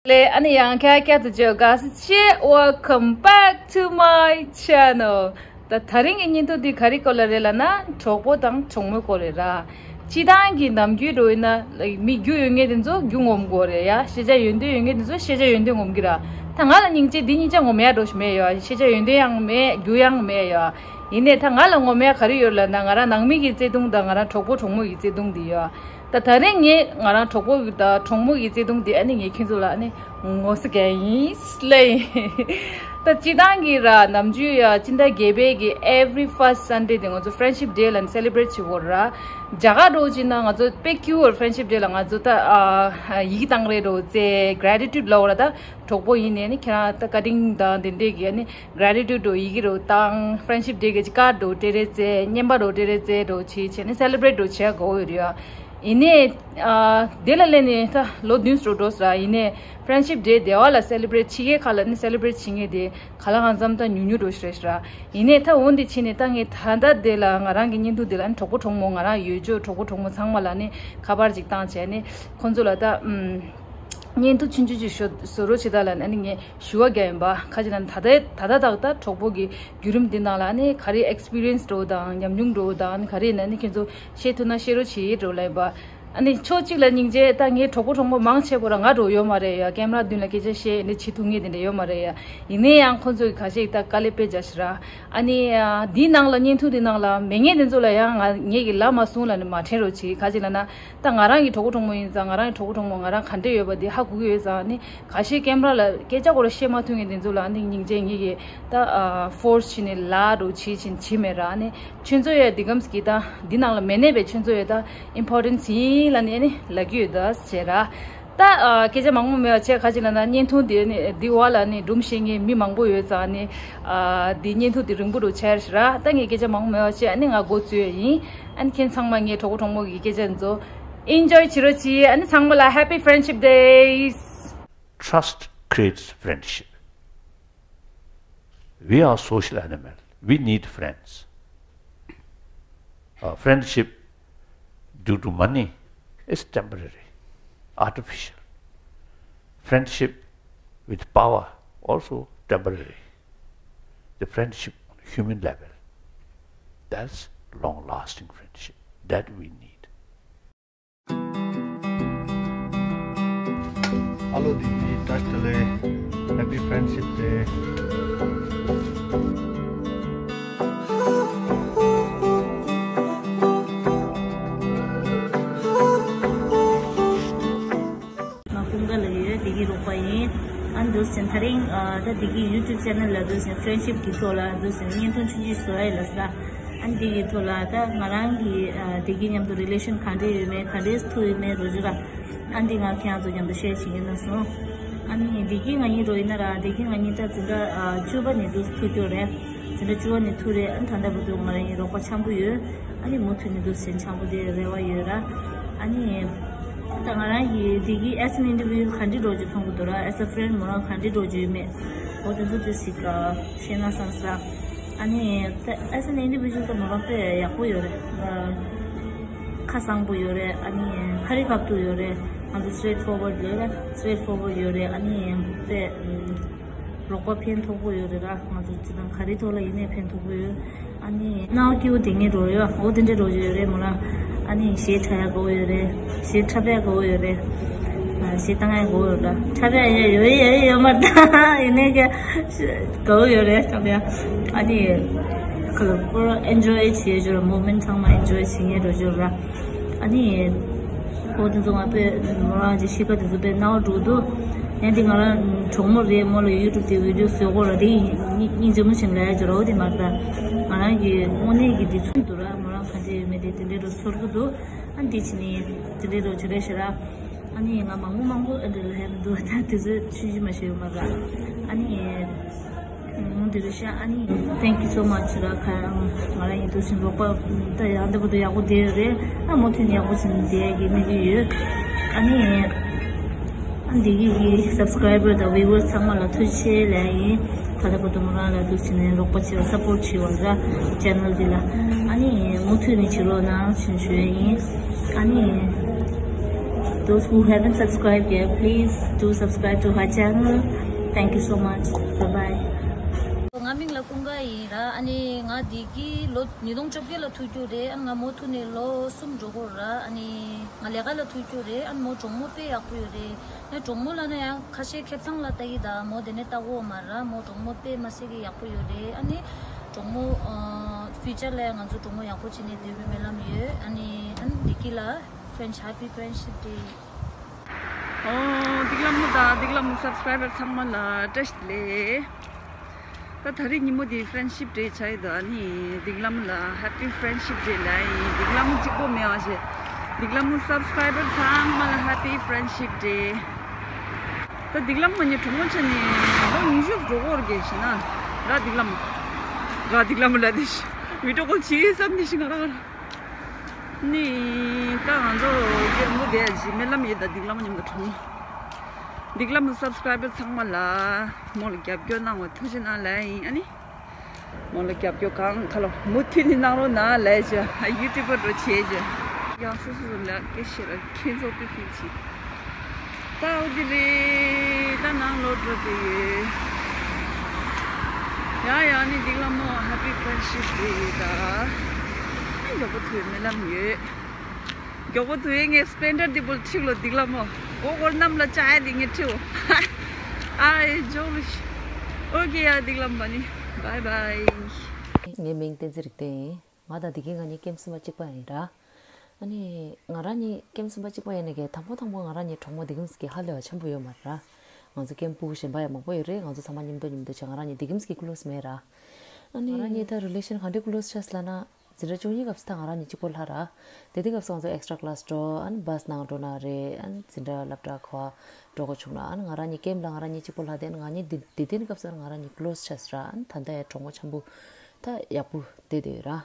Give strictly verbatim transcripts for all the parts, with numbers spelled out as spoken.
ལེ། ཨ་ནི་ཡང་ཁྱེད་ཀྱི་ཐུགས་རྗེ་དགའ་བསུ་ཆེ། Welcome back to my channel. ད་དེ་རིང་གི་བརྙན་ཐུང་འདི་ག་རེ་སྐོར་ལ་རེད་ལབ་ན། གྲོགས་པོ་དང་གྲོགས་མོའི་སྐོར་རེད་ར། སྤྱིར་བཏང་གི་ནམ་རྒྱུན་འགྲོ་ཡིན་ན་མི་རྒྱུ་ཡོད་མཁན་དེ་ཚོ་རྒྱུ་ངོམ་དགོས་རེད་ཡ། ཤེས་བྱ་ཡོན་ཏན་ཡོད་མཁན་དེ་ཚོ་ཤེས་བྱ་ཡོན་ཏན་ངོམ་གི་ར། ད་ང་ལ་སྙིང་རྗེ་འདི་གཉིས་ཆ་ངོམ་ཡ་འགྲོ་ཞིག་མེད་ཡ། ཤེས་བྱ་ཡོན་ཏན་ཡང་མེད། རྒྱུ་ཡང་མེད་ཡ། ཡིན་ནའི་ད་ང་ལ་ངོམ་ཡ་ག་རེ་ཡོད་ལབ་ན། ང་རང་ནང་མི་གི་བརྩེ་དུང་དང་ང་རང་གྲོགས་པོ་གྲོགས་མོ་གི་བརྩེ་དུང་འདི་ཡོད། ད་དེ་རིང་ངས་ང་རང་གྲོགས་པོ་དང་གྲོགས་མོ་གི་བརྩེ་དུང་འདི་ཨ་ནི་ངས་ཁྱེད་ཚོ་ལ་ཨ་ནི་ངོམ་ས་ག་ཡིན་ལེ། ད་སྤྱིར་བཏང་གི་ར་ནམ་རྒྱུན་ཡ་སྤྱི་ཟླ་བརྒྱད་པའི་གི་every first Sunday དེ་ང་ཚོ་Friendship Day ལ་ནི་celebrate བྱེད་དགོས་ར། རྒྱ་གར་འགྲོ་བྱས་ན་ང་ཚོ་དཔེ་སྐྱིད་པོ་Friendship Day ལ་ང་ཚོ་ད་ཨ་ཡི་གེ་བཏང་རེད་འགྲོ་ཚེ་gratitude ལབ་དགོས་ར། ད་གྲོགས་པོ་ཡིན་ནའི་ནི་ཁྱེད་རང་ད་ཀ་ཊིང་དང་དེ་འདྲས་ཀྱི་ཨ་ནི་gratitude འགྲོ་ཡི་གེ་འགྲོ་བཏང་། Friendship Day གི་ཅིག་ཀར་འགྲོ་སྤྲད་རེད་ཚེ། རྔན་པ་འགྲོ་སྤྲད་རེད་ཚེ་འགྲོ་བྱས་བྱས་ནས་celebrate འགྲོ་བྱེད་དགོས་ཡོད་རེད་ཡ། ཡིན་ནའི་ཨ་དེ་ལ་སླེབས་ནས་ད་ལོ་བདུན་ཙམ་འགྲོ་ས་ར། ཡིན་ནའི་Friendship Day དེ་བ་ལ་celebrate ཕྱི་རྒྱལ་ཁག་ལ་ནི་celebrate བྱེད་མཁན་དེ་ག་ལ་གང་འཚམ་ད་ཉུང་ཉུང་འགྲོ་ཞིག་རེད་ཤག་ར། ཡིན་ནའི་ད་འོ་འདི་ཕྱིན་ནས་ད་ངས་ད་ལྟ་དེ་ལ་ང་རང་གི་བརྙན་ཐུང་དེ་ལ་ནི་གྲོགས་པོ་གྲོགས་མོ་ང་རང་ཡོད་ཅོག་གྲོགས་པོ་གྲོགས་མོ་ཚང་མ་ལ་ནི་ཁ་པར་ཅིག་བཏང་བྱས་ནས་ཁོང་ཚོ་ལ་ད་ཨམ་བརྙན་ཐུང་ཆུང་ཆུང་ཅིག་བཟོ་བཟོ་རོགས་བྱེད་དང་ལབ་ནས་ནི་ངས་ཞུ་བ་རྒྱག་ཡིན་པ། ག་ཅི་ལབ་ན་ད་ལྟ་ད་ལྟ་ད་ལྟ་གྲོགས་པོ་གི་བརྒྱུད་རིམ་འདི་ནང་ལ་ནི་ག་རེ་experience འགྲོ་དང་ཉམས་མྱོང་འགྲོ་དང་ག་རེ་ན་ནི་ཁྱེད་ཚོ་བཤད་ཐུབ་ན་བཤད་རོགས་བྱེད་འགྲོ་ལབ་ཡིན་པ། ཨ་ནི་ཕྱོགས་གཅིག་ལ་སྙིང་རྗེ། ད་ངའི་གྲོགས་པོ་གྲོགས་མོ་མང་ཆེ་བོ་ར་ང་འགྲོ་ཡོད་མ་རེད་ཡ། ཀེམ་ར་མདུན་ལ་སྐད་ཆ་བཤད་ནས་བྱེད་ཐུབ་མཁན་དེ་འདྲ་ཡོད་མ་རེད་ཡ། ཡིན་ནའི་ཡང་ཁོང་ཚོ་གི་ཁ་ཤས་ད་དཀའ་ལས་དཔེ་རྒྱག་ཤག་ར། ཨ་ནི་ཨ་འདིའི་ནང་ལ་བརྙན་ཐུང་འདི་ནང་ལ་མེད་མཁན་དེ་ཚོ་ལ་ཡང་ང་ངེད་ཀྱི་ལབ་མ་སོང་ལབ་ནས་མ་དྲན་རོགས་གྱིས། ག་ཅི་ལབ་ན་ད་ང་རང་གི་གྲོགས་པོ་གྲོགས་མོ་ཡིན་ཙང་ང་རང་གི་གྲོགས་པོ་གྲོགས་མོ་ང་རང་ག་འདྲས་ཡོད་པ་འདི་ཧ་གོ་གི་ཡོད་ཙང་། ཨ་ནི་ཁ་ཤས་ཀེམ་ར་ལ་སྐད་ཆ་སྐོར་བཤད་མ་ཐུབ་མཁན་དེ་ཚོ་ལ་ཨ་ནི་སྙིང་རྗེ། ངེད་ཀྱིས་ད་ཨ་force བྱས་ནས་ལབ་རོགས་བྱེད་བཞིན་བྱེད་མེད་ར། ཨ་ནི་ཁྱོད་ཚོ་ཡ་འདི་གམ་གྱི་ད་འདི་ནང་ལ་མེད་ནས་པས་ཁྱོད་ཚོ་ཡ་ད་important ཡིན་ལབ་ནས་ཨ་ནི་ལབ་ཀྱི་ཡོད་ད་ཟེར་ར། ད་ཨ་སྐད་ཆ་མང་པོ་མེད་པ་བྱས། ག་ཅི་ལབ་ན་བརྙན་ཐུང་འདི་ནི་འདི་བ་ལ་ནི་སྒྲུང་བཤད་མཁན་མི་མང་པོ་ཡོད་ཙང་ནི་ཨ་འདི་བརྙན་ཐུང་འདི་རིང་པོ་རུ་ཆགས་ཤག་ར། ད་ངས་སྐད་ཆ་མང་པོ་མེད་པ་བྱས། ཨ་ནི་ང་འགོ་བཙུགས་ཡ་ཡིན། ཨ་ནི་ཁྱེད་ཚང་མ་ངའི་གྲོགས་པོ་གྲོགས་མོ་གི་སྐད་ཆ་འདི་ཚོ་enjoy བྱེད་རོགས་གྱིས། ཨ་ནི་ཚང་མ་ལ་Happy Friendship Days. Trust creates friendship. We are social animal. We need friends. Uh, friendship due to money is temporary, artificial. Friendship with power also temporary. The friendship on a human level, that's long-lasting friendship that we need. Hello, Didi. Touch the lay. Happy Friendship Day. ང་ཀུན་དགའ་ལ་ཡོད། བདེ་སྐྱིད་རོགས་པ་ཡིན། ཨ་འདུག་སེ་དེ་རིང་ཨ་ད་བདེ་སྐྱིད་YouTube channel ལ་འདུག་སེ་friendship གི་ཐོག་ལ་འདུག་སེ་བརྙན་ཐུང་ཆུང་ཆུང་བཟོ་ཡ་ལ་ས། ཨ་འདི་གི་ཐོག་ལ་ད་ང་རང་གི་ཨ་བདེ་སྐྱིད་མཉམ་དུ་relation ག་འདྲས་ཡོད་མེད་ག་འདྲས་ཐུག་ཡོད་མེད་རོ་ཇུ་ར། ཨ་འདི་ང་ཁྱེད་རང་ཚོ་མཉམ་དུ་share བྱེད་ཀྱི་ན་སོང་། ཨ་ནི་བདེ་སྐྱིད་ང་གཉིས་རོ་ཡིན་ན་ར་བདེ་སྐྱིད་ང་གཉིས་ད་འཛིན་གྲྭ་ཨ་བཅུ་པ་ནས་འདུག་སེ་ཐུག་ཀྱོག་རེད། འཛིན་གྲྭ་བཅུ་པ་ནས་ཐུག་རེད། ཨ་ནི་ད་ལྟ་བར་དུ་ང་རང་གཉིས་རོགས་པ་འཆམ་པོ་ཡོད། ཨ་ནི་མུ་མཐུད་ནས་འདུག་སེ་འཆམ་པོ་དེ་རེ་བ་ཡོད་ར། ཨ་ནི་ད་ང་རང་གི་བདེ་སྐྱིད་as an individual ག་འདྲ་འགྲོ་རྒྱུ་མཐོང་གི་འདུག་ར། as a friend མོ་རང་ག་འདྲ་འགྲོ་རྒྱུ་ཡོད་མེད་འོ་དེ་ཚོ་དེ་ཞིག་ཤེས་ན་བསམ་ས། ཨ་ནི་ད་as an individual ད་མོ་རང་དཔེ་ཡག་པོ་ཡོད་རེད། ཁ་གསང་པོ་ཡོད་རེད། ཨ་ནི་ཧ་རི་ཁབ་ཏུ་ཡོད་རེད། ང་ཚོ་straight forward ལོས་ར། straight forward ཡོད་རེད། ཨ་ནི་དཔེ་རོགས་པ་ཕན་ཐོགས་པོ་ཡོད་རེད་ར། ང་ཚོ་སྤྱི་བཏང་ག་རེ་ཐོག་ལ་ཡིན་ནའི་ཕན་ཐོགས་པོ་ཡོད། ཨ་ནི་སྣང་བ་སྐྱིད་པོ་དེ་ངའི་རོ་ཡོད། འོ་དེ་འདྲའི་རོ་ཡོད་རེད་མོ་རང་། ཨ་ནི་གཞས་འཁྲབ་ཡག་དགའ་བོ་ཡོད་རེད། གཞས་འཁྲབ་ཡག་དགའ་བོ་ཡོད་རེད། གཞས་བཏང་ཡག་དགའ་བོ་ཡོད་ར། འཁྲབ་ཡག་ཡོད་ཡོད་ཡོད་ཡོད་མ་རེད་ད། ཡིན་ནའི་ཀྱང་དགའ་བོ་ཡོད་རེད་འཁྲབ་ཡག་ཨ་ནི་ཁོ་ལ་པུ་ར་enjoy བྱེད་ཡོད་ར། moment ཚང་མ་enjoy བྱེད་ངེས་རོ་ཡོད་ར། ཨ་ནི། ཁོ་དེ་ཚོ་ང་དཔེ་མོ་རང་གི་གཤིས་ཀ་དེ་ཚོ་དཔེ་སྣང་བ་འགྲོ་འདུག་ཡང་དེ་ང་རང་གྲོགས་མོ་རེད་མོ་ལ་YouTube དེ་video བཟོ་དགོས་ལ་དེ་སྙིང་རྗེ་མོ་བྱེད་ལ་ཡ་ཅོ་རོ་དེ་མ་རེད་ད། ང་རང་གི་དངོས་གནས་ཀྱི་དེ་ཚོ་འདུག་ར། མོ་རང་ག་འདྲ་ཡོད་མེད་དེ་དེ་འདྲའི་རོ་ཚོར་གི་འདུག་ཨ་འདི་ཕྱི་ནས་དེ་འདྲའི་རོ་ཅི་རེད་ཤེས་ར། ཨ་ནི་ང་མང་པོ་མང་པོ་ཨ་འདྲ་ལ་ཧེ་མི་འདུག་ད་དེ་ཚོ་ཆུང་ཆུང་མ་ཤེས་ཡོད་མ་ར། ཨ་ནི། འོ་འདི་རེད་ཤག་ཨ་ནི། Thank you so much ར། ཁ་ང་རང་ཡིན་དུས་ཕྱིན་རོགས་པ་ད་ཡག་འདི་བུ་དུ་ཡག་པོ་དེ་རེད། ཨ་མུ་མཐུད་ནས་ཡག་པོ་ཕྱིན་བསྡད་ཀྱི་དམིགས་ཡུལ་ཡོད། ཨ་ནི། ཨ་འདི་གི་གི་subscriber དང་viewers ཚང་མ་ལ་ཐུགས་རྗེ་ཆེ་ལབ་ཡིན། ད་ལྟ་བར་དུ་མོ་རང་ལ་འདུག་བྱས་ནས་རོགས་པ་བྱེད་པ་support བྱེད་པ་ར་channel འདི་ལ། ཨ་ནི་མུ་མཐུད་ནས་བྱེད་རོགས་གནང་ཞེས་ཞུ་ཡ་ཡིན། ཨ་ནི། Those who haven't subscribed yet, please do subscribe to her channel. Thank you so much. Bye bye. ང་མིང་ལ་ཀུན་དགའ་ཡིན་ར། ཨ་ནི་ང་འདི་གི་ལོ་ཉིས་སྟོང་བཅོ་བརྒྱད་ལ་ཐུག་རྒྱུ་རེད། ཨ་ནི་ང་མོ་ཐུག་ནས་ལོ་གསུམ་འགྲོ་གི་ར། ཨ་ནི་ང་ལས་ཀ་ལ་ཐུག་རྒྱུ་རེད། ཨ་ནི་མོ་གྲོགས་མོ་དཔེ་ཡག་པོ་ཡོད་རེད། ཨ་ནི་གྲོགས་མོ་ལབ་ན་ཡང་ཁ་ཤས་ཁེ་བཟང་ལ་ལྟ་གི་ད། མོ་དེ་ནས་ལྟ་གོ་མ་ར། མོ་གྲོགས་མོ་དཔེ་མ་སྲིད་ཀྱི་ཡག་པོ་ཡོད་རེད། ཨ་ནི་གྲོགས་མོ་ཨ་ཕིའུ་ཅར་ལ་ཡང་ང་ཚོ་གྲོགས་མོ་ཡག་པོ་བྱེད་ནས་སྡོད་པའི་སྨོན་ལམ་ཡོད། ཨ་ནི་ཨ་ནི་འདི་གི་ལ་French Happy Friendship Day། ཨོ། སྡིག་ལམ་མོ་དང་སྡིག་ལམ་མོ་སབ་སི་ཀ་རའི་བར་ཚང་མ་ལ་བཀྲ་ཤིས་བདེ་ལེགས། ད་ད་རེས་ཉིན་མོ་འདི་Friendship Day ཆགས་ཡོད་དོ། ཨ་ནི་སྡིག་ལམ་ལ་Happy Friendship Day ལབ་ཡིན། སྡིག་ལམ་མོ་གཅིག་པོ་མེད་པ་བྱས། སྡིག་ལམ་མོ་སབ་སི་ཀ་རའི་བར་ཚང་མ་ལ་Happy Friendship Day། ད་སྡིག་ལམ་མོ་ངའི་གྲོགས་མོ་ཆགས་ནས་ལོ་ཉི་ཤུ་འགྲོ་གི་རེད་ཤི་ན། ར་སྡིག་ལམ་མོ། ར་སྡིག་ལམ་མོ་ལབ་དེ་ཤི། བི་ཌི་ཡོ་ཀོལ་བྱེད་བསམ་ནས་ཤི་ང་རང་ང་རང་། ནི་ད་ང་ཚོ་སྐྱེ་རིང་པོ་བསྡད་ཡ་ཞིག་སྨོན་ལམ་ཡོད་ད། སྡིག་ལམ་མོ་མཉམ་དུ་གྲོགས་མོ། སྡིག་ལམ་མོ་སབ་སི་ཀ་རའི་བར་ཚང་མ་ལ་མོ་ལ་རྒྱབ་སྐྱོར་གནང་བ་ཐུགས་རྗེ་གནང་ལབ་ཡིན། ཨ་ནི་མོ་ལ་རྒྱབ་སྐྱོར་གང་ག་ལ་མུ་མཐུད་ནས་གནང་རོགས་གནང་ལབ་བྱས། ཡུ་ཊུབ་པར་འགྲོ་བྱས་བྱས། ཡང་སོ་སོ་ལ་སྐད་ཆ་ར་ཁྱེད་ཚོ་ཕི་ཕི་བྱེད། ད་འོ་དེ་རེད། ད་ནང་ལོག་འགྲོ་དུས་ཡ་ཡ་ནི་སྡིག་ལམ་མོ་Happy Friendship Day ཡོད་ད། ཨ་མགྱོགས་པོ་ཐུག་སྨོན་ལམ་ཡོད། མགྱོགས་པོ་ཐུག་ཡས་ངས་སི་པེན་ཌར་འདི་པོ་ཁྲིད་ལོ། སྡིག་ལམ་མོ་མགོ་སྐོར་གནམ་ལ་བཅག་ཡ་དེ་ངས་ཁྲིད་འོ། ཨ་ཨེ་ཇོ་ལུ་ཤི། ཨོ་ཀེ་ཡ་སྡིག་ལམ་མོ་ནི་བའི་བའི། ངའི་མིང་བསྟན་འཛིན་རིག་ལྡན་ཡིན། ང་དང་བདེ་སྐྱིད་ང་གཉིས་ཀེམ་གསུམ་པ་གཅིག་པ་ཡིན་ར། ཨ་ནི་ང་རང་གཉིས་ཀེམ་གསུམ་པ་གཅིག་པ་ཡིན་ནི་གི་དང་པོ་དང་པོ་ང་རང་གཉིས་གྲོགས་མོ་འདི་གམ་ཟིག་གི་ཧ་ལས་པ་ཆེན་པོ་ཡོད་མ་རེད་ར། ང་ཚོ་ཀེམ་ཕྲུ་གུ་གཞན་པ་ཡང་མང་པོ་ཡོད་རེད། ང་ཚོ་ཚང་མ་མཉམ་དུ་མཉམ་དུ་བྱས། ང་རང་གཉིས་འདི་གམ་ཟིག་གི་ཀློ་སི་མེད་ར། ཨ་ནི་ང་རང་གཉིས་ད་རི་ལེ་ཤན་ག་འདྲའི་ཀློ་སི་ཆགས་སོང་ལབ་ན། འཛིན་གྲྭ་བཅུ་གཉིས་སྐབས་སུ་ད་ང་རང་གཉིས་གཅིག་པོ་ལྷག་ར། དེ་དུས་སྐབས་སུ་ང་ཚོ་ཨེག་སི་ཊྲ་ཀི་ལ་སི་འགྲོ། ཨ་ནི་བྷ་སི་ནང་འགྲོ་ན་རེད། ཨ་ནི་འཛིན་གྲྭ་སློབ་གྲྭ་ག་པར་འགྲོ་དགོས་བྱུང་ན། ཨ་ནི་ང་རང་གཉིས་ཀེམ་ལ་ང་རང་གཉིས་གཅིག་པོ་ལྷག་སྟེ། ཨ་ནི་ང་གཉིས་དེ་དེ་དུས་སྐབས་སུ་ང་རང་གཉིས་ཀློ་སི་ཆགས་སོང་ར། ཨ་ནི་ད་ལྟ་ཡང་གྲོགས་མོ་འཆམ་པོ་ད་ཡག་པོ་བསྡད་བསྡད་ཡོད་ར།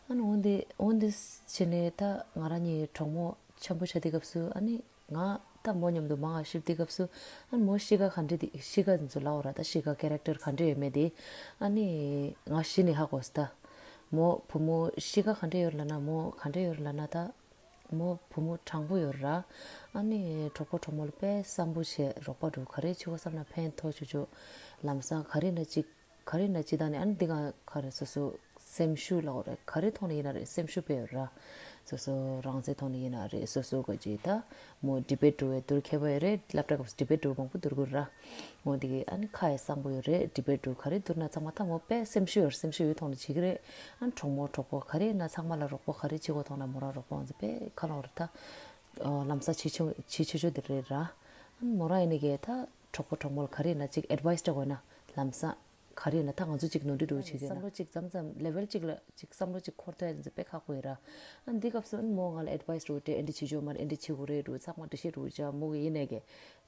ཨ་ནི་འོན་ཏེ་འོན་ཏེ་བྱས་ནས་ད་ང་རང་གཉིས་གྲོགས་མོ་འཆམ་པོ་བྱས་དུས་སྐབས་སུ། ཨ་ནི་ང་ད་མོ་མཉམ་དུ་མང་ང་ཤི་དུས་སྐབས་སུ། ཨ་ནི་མོ་གཤིས་ཀ་ག་འདྲ་དེ་གཤིས་ཀ་འཛུལ་ལ་འོ་ར། ད་གཤིས་ཀ་ཀེ་རེག་ཊར་ག་འདྲ་ཡོད་མེད་དེ། ཨ་ནི་ང་གཞི་ནས་ཧ་གོ་སོང་ད། མོ་བུ་མོ་གཤིས་ཀ་ག་འདྲ་ཡོད་ལབ་ན། མོ་ག་འདྲ་ཡོད་ལབ་ན་ད། མོ་བུ་མོ་དྲང་པོ་ཡོད་ར། ཨ་ནི་གྲོགས་པོ་གྲོགས་མོ་ལ་དཔེ་བསམ་བློ་བྱས། རོགས་པ་འདྲ་ག་རེ་བྱེད་དགོས་བསམ་ན་ཕན་ཐོགས་ཆོག་ཆོག་ལམ་སང་ག་རེ་ན་གཅིག་ག་རེ་ན་ཅི་ད་ནི་ཨ་ནི་འདི་ག་ག་རེ་སོ་སོ་སེམས་ཤུགས་ལ་འོ་རེད། ག་རེ་ཐོག་ནས་ཡིན་ན་རེད། སེམས་ཤུགས་དཔེ་ཡོད་ར། སོ་སོ་རང་བཙན་ཐོག་ནས་ཡིན་ན་རེད། སོ་སོ་ག་ཅི་ད་མོ་ཌི་བེཊ་འགྲོ་བའི་དུར་མཁས་པོ་ཡོད་རེད། སློབ་གྲྭ་སྐབས་སུ་ཌི་བེཊ་འགྲོ་མང་པོ་དུར་དགོས་ར། འོ་འདི་གི་ཨ་ནི་ཁ་ཡི་གསང་པོ་ཡོད་རེད། ཌི་བེཊ་འགྲོ་ག་རེ་དུར་ན་ཚང་མ་ད་མོ་དཔེ་སེམས་ཤུགས་ཡོད་རེད། སེམས་ཤུགས་ཡོད་ཐོག་ནས་བྱེད་ཀྱི་རེད། ཨ་ནི་གྲོགས་མོ་གྲོགས་པོ་ག་རེ་ཡིན་ན་ཚང་མ་ལ་རོགས་པ་ག་རེ་བྱེད་དགོས་ཐོག་ན་མོ་རང་རོགས་པ་འོང་ཚེ་དཔེ་ཁ་ལོ་རེད་ད། ལམ་སང་བྱེད་ཆོག་བྱེད་ཆོག་ཆོག་དེ་རེད་ར། ཨ་ནི་མོ་རང་ཡིན་ནི་གི་ད་གྲོགས་པོ་གྲོགས་མོ་ལ་ག་རེ་ཡིན་ན་ཅིག་ཨེཌ་ཝའི་སི་སྤྲད་དགོས་ན་ལམ་སང་། ག་རེ་ཡིན་ན་ད་ང་ཚོ་གཅིག་ནོར་འཁྲུལ་འགྲོ་བྱེད་ཀྱི་ཡིན་ན། བསམ་བློ་གཅིག་མཚམས་མཚམས་ལེ་ཝལ་གཅིག་ལ་གཅིག་བསམ་བློ་གཅིག་འཁོར་ཐུབ་ཡ་དེ་ཚོ་དཔེ་ཁག་པོ་ཡིན་ར། ཨ་འདི་སྐབས་སུ་ཨ་ནི་མོ་ང་ལ་ཨེཌ་ཝའི་སི་འགྲོ་དེ་འདི་འདྲ་བྱེད་ཆོག་མ་རེད། འདི་འདྲ་བྱེད་དགོས་རེད་འགྲོ་ཚང་མ་འགྲེལ་བཤད་འགྲོ་བྱ་མོ་གི་ཡིན་ནས་གི།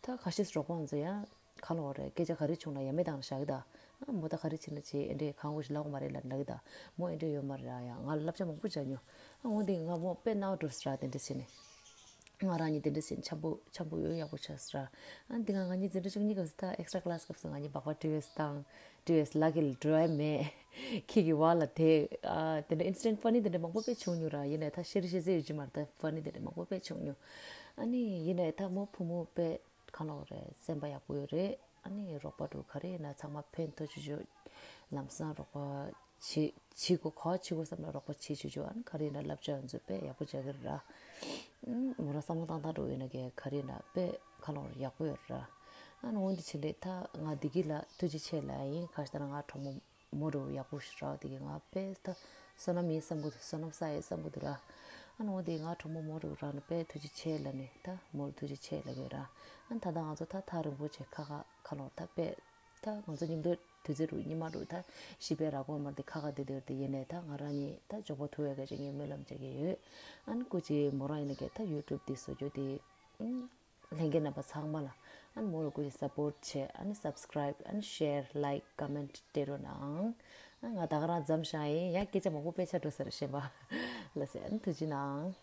ད་ཁ་ཤས་སུ་རོགས་པ་ང་ཚོ་ཡང་ག་ལ་འོ་རེད། སྐད་ཆ་ག་རེ་བྱུང་ན་ཡ་མེད་བཏང་ན་བཞག་གི་ད། ཨ་མོ་ད་ག་རེ་བྱེད་ན་བྱེད། ཨེ་འདྲས་གང་དགོས་ཞིག་ལབ་དགོས་མ་རེད་ལབ་ལབ་གི་ད། མོ་ཨེ་འདྲས་ཡོད་མ་རེད་ར། ཡང་ང་ལ་བསླབ་བྱ་མང་པོ་བྱ་མྱོང་། ཨ་འོ་འདི་ང་མོ་དཔེ་སྣང་བ་འགྲོ་སི་ར་དེ་འདྲ་བྱས་ནས། ང་རང་གཉིས་དེ་འདྲ་བྱས་ནས་འཆམ་པོ་འཆམ་པོ་ཡོད་ཡག་པོ་ཆགས་སོང་ར། ཨ་འདི་ང་ང་གཉིས་འཛིན་གྲྭ་བཅུ་གཉིས་སྐབས་སུ་ད་ཨེག་སི་ཊྲ་ཀི་ལ་སི་སྐབས་སུ་ང་གཉིས་སྦག་སྦག་ཊི་བི་ཨེས་བཏང་། ཊི་བི་ཨེས་ལག་གི་ལ་འགྲོ་ཡ་མེད། ཁྱི་གི་བ་ལ་དེ་ཨ་དེ་འདྲ་ཨིན་སི་ཌེན་ཊི་ཕ་ནི་དེ་འདྲ་མང་པོ་དཔེ་བྱུང་མྱོང་ར། ཡིན་ནའི་ད་ཤེར་ཤེར་ཟེར་ཡོད་ཀྱི་མ་རེད། ད་ཕ་ནི་དེ་འདྲ་མང་པོ་དཔེ་བྱུང་མྱོང་། ཨ་ནི་ཡིན་ནའི་ད་མོ་བུ་མོ་དཔེ་གང་ལོག་རེད། སེམས་པ་ཡག་པོ་ཡོད་རེད། ཨ་ནི་རོགས་པ་འགྲོ་ག་རེ་ཡིན་ན་ཚང་མ་ཕན་ཐོགས་ཆོག་ཆོག་ལམ་སང་རོགས་པ་བྱེད་བྱེད་དགོས། ག་བྱེད་དགོས་བསམ་ན་རོགས་པ་བྱེད་ཆོག་ཆོག་ཨ་ནི་ག་རེ་ཡིན་ན་བསླབ་བྱ་ང་ཚོ་དཔེ་ཡག་པོ་བྱ་གི་རེད་ར། ཨ་མོ་རང་བསམ་བློ་བཏང་སྟངས་འགྲོ་ཡིན་ན་ག་ག་རེ་ཡིན་ན་དཔེ་གང་ལོག་ཡག་པོ་ཡོད་རེད་ར། ཨ་ནི་འོན་ཏེ་ཕྱིན་ལས་ད་ང་བདེ་སྐྱིད་ལ་ཐུགས་རྗེ་ཆེ་ལབ་ཡིན། ག་རེ་ཟེར་ན་ང་གྲོགས་མོ་མོ་འགྲོ་ཡག་པོ་ཞིག་རག་དེ་གི་ང་དཔེ་ད་བསོད་ནམས་ཡིན་བསམ་གི་འདུག་བསོད་ནམས་བསགས་ཡིན་བསམ་གི་འདུག་ར། ཨ་ནི་འོ་དེ་ང་གྲོགས་མོ་མོ་འགྲོ་རག་ནི་དཔེ་ཐུགས་རྗེ་ཆེ་ལབ་ནས་ད་མོ་ལ་ཐུགས་རྗེ་ཆེ་ལབ་གི་ར། ཨ་ནི་ད་ལྟ་ང་ཚོ་ད་ཐག་རིང་པོ་བྱས་ཁ་ཁ་ཁ་ལོར་ད་དཔེ་ད་ང་ཚོ་མཉམ་དུ་དུས་ཚོད་རུ་ཉི་མ་རུ་ད་ཤི་པའི་ར་གོ་མར་དེ་ཁ་ཁ་དེ་དེར་དེ་ཡིན་ནས་ད་ང་རང་གཉིས་ད་མགྱོགས་པོ་ཐུག་ཡོད་ག་ཅིག་ངས་སྨོན་ལམ་བྱེད་ཀྱི་ཡོད། ཨ་ནི་སྐུ་མཁྱེན་མོ་རང་ཡིན་ནི་གི་ད་ཡུ་ཊུབ་དེ་བཟོ་རྒྱུ་དེ། ཨ་ལྷན་རྒྱས་རྣམ་པ་ཚང་མ་ལ་ཨ་ནི་མོ་ལ་སྐུ་མཁྱེན་སབ་པོར་ཊི་བྱས། ཨ་ནི་སབ་སི་ཀ་རའིབ། ཨ་ནི་ཤེར། ལའིཀ། ཀོ་མེན་ཊི་སྤྲད་རོགས་གནང་། ཨ་ང་ད་ག་རང་མཚམས་བཞག་ཡིན། ཡང་སྐད་ཆ་མང་པོ་དཔེ་ཆ་འགྲོ་ཟེར་ཤེས་པ་ལ་ཟེར། ཨ་ནི་ཐུགས་རྗེ་གནང་།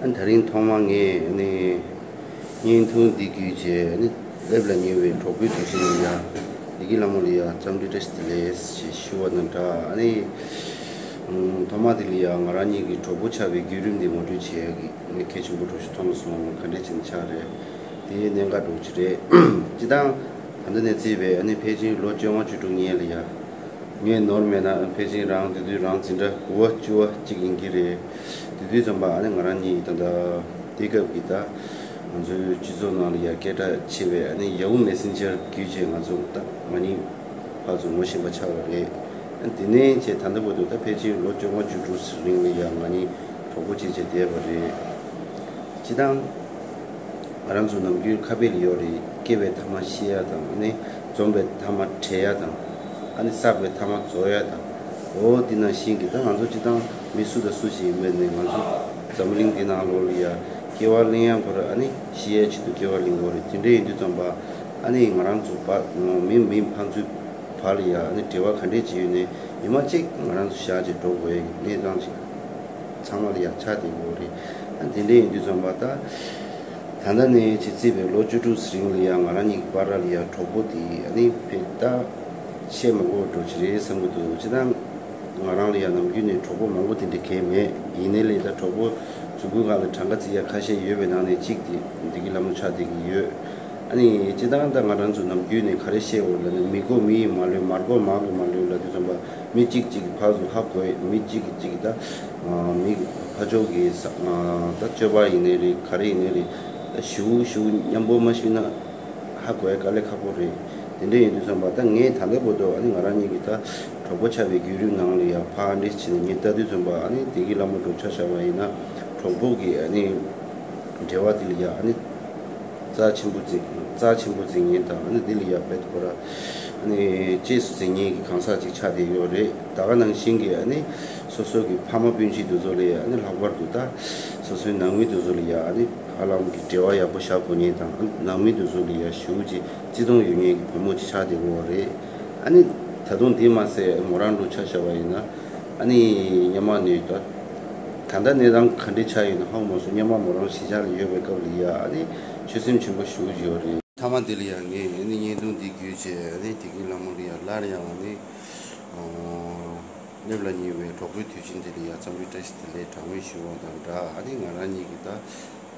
ཨ་ནི་ད་རིང་ཐོག་མ་ངས་ཨ་ནི་བརྙན་ཐུང་འདི་བརྒྱུད་བྱས་ཨ་ནི་སླེབས་ལ་ཉེ་བའི་གྲོགས་པོའི་དུས་ཆེན་ཡིན་ཡ། བདེ་སྐྱིད་ལྷ་མོ་ལ་ཡ་འཚམས་འདྲི་བཀྲ་ཤིས་བདེ་ལེགས་ཞེས་ཞུ་བ་དང་སྦྲགས། ཨ་ནི་ ཐོག་མ་དེ་ལ་ཡང་ང་རང་ཉིད་ཀྱི་གྲོགས་པོ་ཆགས་པའི་བརྒྱུད་རིམ་དེ་ངོ་སྤྲོད་བྱེད་ཡག་གི་གལ་ཆེན་པོ་འདྲ་ཞིག་མཐོང་སོང་། ག་འདྲས་བྱས་ནས་ཆགས་རེད། དེ་གནད་འགག་འདྲ་ཅིག་རེད། སྤྱིར་བཏང་ད་ལྟ་ནས་བརྩིས་པའི་ཨ་ནི་ཕལ་ཆེར་ལོ་བཅོ་ལྔ་བཅུ་དྲུག་ཉེ་ལ་ཡ། ངས་ནོར་མེད་ན་ཕལ་ཆེར་རང་དེ་དུས་རང་འཛིན་གྲྭ་དགུ་པ་བཅུ་པ་གཅིག་ཡིན་གྱི་རེད། དེ་དུས་ཙམ་པ་ཨ་ནི་ང་རང་གཉིས་ད་ལྟ་དེ་སྐབས་ཀྱི་ད་ང་ཚོའི་སྤྱི་ཚོགས་ནང་ལ་ཡ་སྐད་གྲགས་ཆེ་བའི་ཨ་ནི་ཡ་ཧུ་མེ་སེན་ཇར་བརྒྱུད་བྱས་ང་ཚོ་ད་ང་གཉིས་ཕར་ཚུར་ངོ་ཤེས་པ་ཆགས་པ་རེད། དེ་ནས་བྱས་ད་ལྟ་བར་དུ་ད་ཕལ་ཆེར་ལོ་བཅོ་ལྔ་བཅུ་དྲུག་རིང་ལ་ཡ་ང་གཉིས་གྲོགས་པོ་བྱས་བྱས་བསྡད་པ་རེད། སྤྱིར་བཏང་ང་རང་ཚོ་ནམ་རྒྱུན་ཁ་དཔེ་ལ་ཡོད་རེད། སྐྱེ་བའི་ཐ་མ་ཤི་ཡ་དང་ཨ་ནི་འཛོམས་པའི་ཐ་མ་བྲལ་ཡ་དང་། ཨ་ནི་བསགས་པའི་ཐ་མ་རྫོགས་ཡ་དང་། འོ་འདི་ནང་བཞིན་གྱི་ད་ང་ཚོ་སྤྱིར་བཏང་མི་སུ་དང་སུ་ཞིག་ཡིན་པ་ནས་ང་ཚོ་འཛམ་གླིང་འདི་ནང་ལོགས་ལ་ཡ་སྐྱེ་བ་ལེན་ཡ་དགོས་རེད། ཨ་ནི་ཤི་ཡའི་ཆེད་དུ་སྐྱེ་བ་ལེན་དགོས་རེད། དེ་འདྲ་ཡིན་དུས་ཙམ་པ་ཨ་ནི་ང་རང་ཚོ་བ་མི་མི་ཕན་ཚུན་བར་ལ་ཡ་ཨ་ནི་འབྲེལ་བ་ག་འདྲས་ཅིག་ཡོད་ནས་ཉི་མ་གཅིག་ང་རང་ཚོ་བཞག་བྱས་འགྲོ་དགོས་ཡ་གི་གནས་སྟངས་ཤིག་ཚང་མ་ལ་ཡང་ཆགས་བསྡད་ཡོད་རེད། ཨ་དེ་འདྲ་ཡིན་དུས་ཙམ་པ་ད་ད་ལྟ་ནས་བྱས་བརྩིས་པའི་ལོ་བཅུ་དྲུག་རིང་ལ་ཡང་ང་རང་གཉིས་ཀྱི་བར་ལ་ཡང་གྲོགས་པོ་དེ་ཨ་ནི་བེད་ད་བཤད་མ་དགོས་འགྲོ་ཅི་རེད་བསམ་གྱི་འདུག་སྤྱིར་བཏང་ང་རང་ལ་ཡང་ནམ་རྒྱུན་ནས་གྲོགས་པོ་མང་པོ་དེ་འདྲ་གས་མེད། ཡིན་ནའི་ལས་ད་གྲོགས་པོ་མཛུབ་གུ་སྒང་ལ་གྲངས་ཀ་བརྩི་ཡ་ཁ་ཤས་ཡོད་པའི་ནང་ནས་གཅིག་དེ་འདི་གི་ལམ་ལ་ཆགས་བསྡད་ཀྱི་ཡོད། ཨ་ནི་སྤྱིར་བཏང་ད་ང་རང་ཚོ་ནམ་རྒྱུན་ནས་ག་རེ་བཤད་འོ་ལབ་ན་མི་མགོ་མི་ཡིས་མ་ལོན། མར་མགོ་མར་གིས་མ་ལོན་ལབ་དུས་ཙམ་པ་མི་གཅིག་གཅིག་གིས་ཕར་ཚུར་ཧ་གོ་ཡ། མི་གཅིག་གིས་གཅིག་གིས་ད་མི་ཕར་ཕྱོགས་ཀྱི་ས་ད་སྤྱོད་པ་ཡིན་ནའི་རེད། ག་རེ་ཡིན་ནའི་རེད། ཞུ་ཞུ་མཉམ་པོ་མ་ཞུས་ན་ཧ་གོ་ཡ་དཀའ་ལས་ཁག་པོ་རེད། དེ་འདྲ་ཡིན་དུས་ཙམ་པ་ད་ངས་ད་ལྟ་བར་དུ་ཨ་ནི་ང་རང་ཉིད་ཀྱི་ད་གྲོགས་པོ་ཆགས་པའི་བརྒྱུད་རིམ་ནང་ལ་ཡང་ཕར་འདྲེ་བྱས་ནས་ངས་ལྟ་དུས་ཙམ་པ་ཨ་ནི་དེ་གི་ལ་མོ་གྲོགས་ཆ་བཞག་པ་ཡིན་ན་གྲོགས་པོ་གི་ཨ་ནི་འབྲེལ་བ་དེ་ལ་ཡང་ཨ་ནི་རྩ་ཆེན་པོ་འཛིན་རྩ་ཆེན་པོ་འཛིན་མཁན་དང་ཨ་ནི་དེ་ལ་ཡང་བེད་ཁོ་ར་ཨ་ནི་གཅེས་སུ་འཛིན་མཁན་གྱི་གང་ཟག་ཅིག་ཆགས་བསྡད་ཡོད་རེད། ད་ག་ནང་བཞིན་གྱི་ཨ་ནི་སོ་སོ་གི་ཕ་མ་སྤུན་མཆེད་དེ་ཚོ་ལ་ཡང་ཨ་ནི་ལྷག་པར་དུ་ད་སོ་སོའི་ནང་མི་དེ་ཚོ་ལ་ཡང་ཨ་ནི་ཧ་ལམ་གྱི་འབྲེལ་བ་ཡག་པོ་བཞག་དགོས་མཁན་དང་ཨ་ནི་ནང་མི་དེ་ཚོ་ལ་ཡང་ཞེ་པོ་ཅིག་བརྩི་མཐོང་ཡོད་མཁན་གྱི་བུ་མོ་ཅིག་ཆགས་བསྡད་ཡོད་རེད། ཨ་ནི་ད་དུང་དེ་མ་ཟད་མོ་རང་ལུགས་ཆ་བཞག་པ་ཡིན་ན་ཨ་ནི་སྔོན་མ་ནས་ད་ད་ལྟ་གནས་སྟངས་ག་འདྲ་ཆགས་ཡོད་ན་ཧ་གོ་མ་སོང་། སྔོན་མ་མོ་རང་གཞིས་ཆགས་ལ་ཡོད་པའི་སྐབས་ལ་ཡ་ཨ་ནི་ཆོད་སེམས་ཆེན་པོ་ཞེ་པོ་ཅིག་ཡོད་རེད། མཐའ་མ་དེ་ལ་ཡ་ངས་ཨ་ནི་བརྙན་ཐུང་འདི་བརྒྱུད་བྱས་ཨ་ནི་དེ་གི་ལ་མོ་ལ་ཡ་སླར་ཡང་ཨ་ནི་སླེབས་ལ་ཉེ་བའི་གྲོགས་པོའི་དུས་ཆེན་དེ་ལ་ཡ་འཚམས་འདྲི་བཀྲ་ཤིས་བདེ་ལེགས་གྲངས་མེད་ཞུ་བ་དང་སྦྲགས་ཨ་ནི་ང་རང་གཉིས་ཀྱི་ད་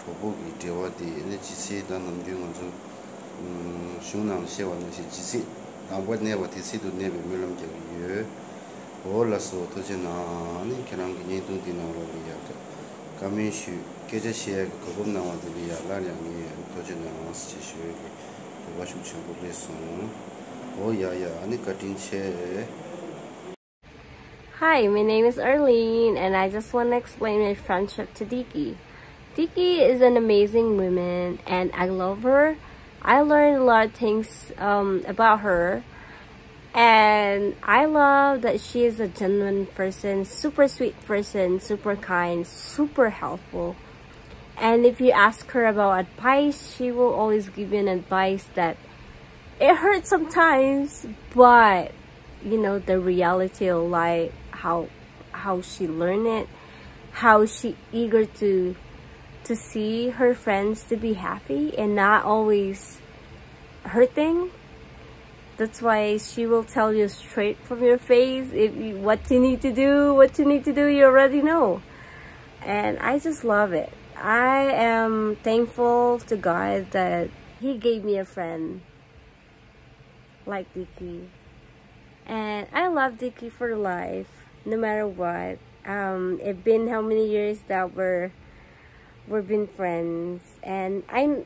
གྲོགས་པོ་གི་འབྲེལ་བ་དེ་ཨ་ནི་ཇི་སྲིད་ད་ནམ་རྒྱུན་ང་ཚོ་གཞུང་ནང་བཤད་པ་ནང་བཞིན་ཇི་སྲིད་དང་པོ་གནས་པ་དེ་སྲིད་དུ་གནས་པའི་སྨོན་ལམ་རྒྱག་གི་ཡོད། འོ་ལགས་སོ། ཐུགས་རྗེ་གནང་། ཨ་ནི་ཁྱེད་རང་གི་བརྙན་ཐུང་འདི་ནང་ལོགས་ལ་ཡ་བཀའ་མོལ་ཞུས་སྐད་ཆ་བཤད་ཡ་གི་གོ་སྐབས་གནང་བ་དེ་ལ་ཡ་སླར་ཡང་ངས་ཐུགས་རྗེ་གནང་ཞེས་ཞུ་ཡ་གི་འདོད་པ་ཤུགས་ཆེན་པོ་སླེབས་སོང་། འོ་ཡ་ཡ། ཨ་ནི་བཀའ་དྲིན་ཆེ། Hi, my name is Arlene, and I just want to explain my friendship to Diki. Diki is an amazing woman, and I love her. I learned a lot of things um, about her, and I love that she is a genuine person, super sweet person, super kind, super helpful. And if you ask her about advice, she will always give you an advice that it hurts sometimes, but you know, the reality of life, how how she learned it, how she eager to to see her friends to be happy and not always hurting. That's why she will tell you straight from your face if you, what you need to do, what you need to do, you already know. And I just love it. I am thankful to God that He gave me a friend like Diki. And I love Diki for life, no matter what. Um, it's been how many years that we're we've been friends, and I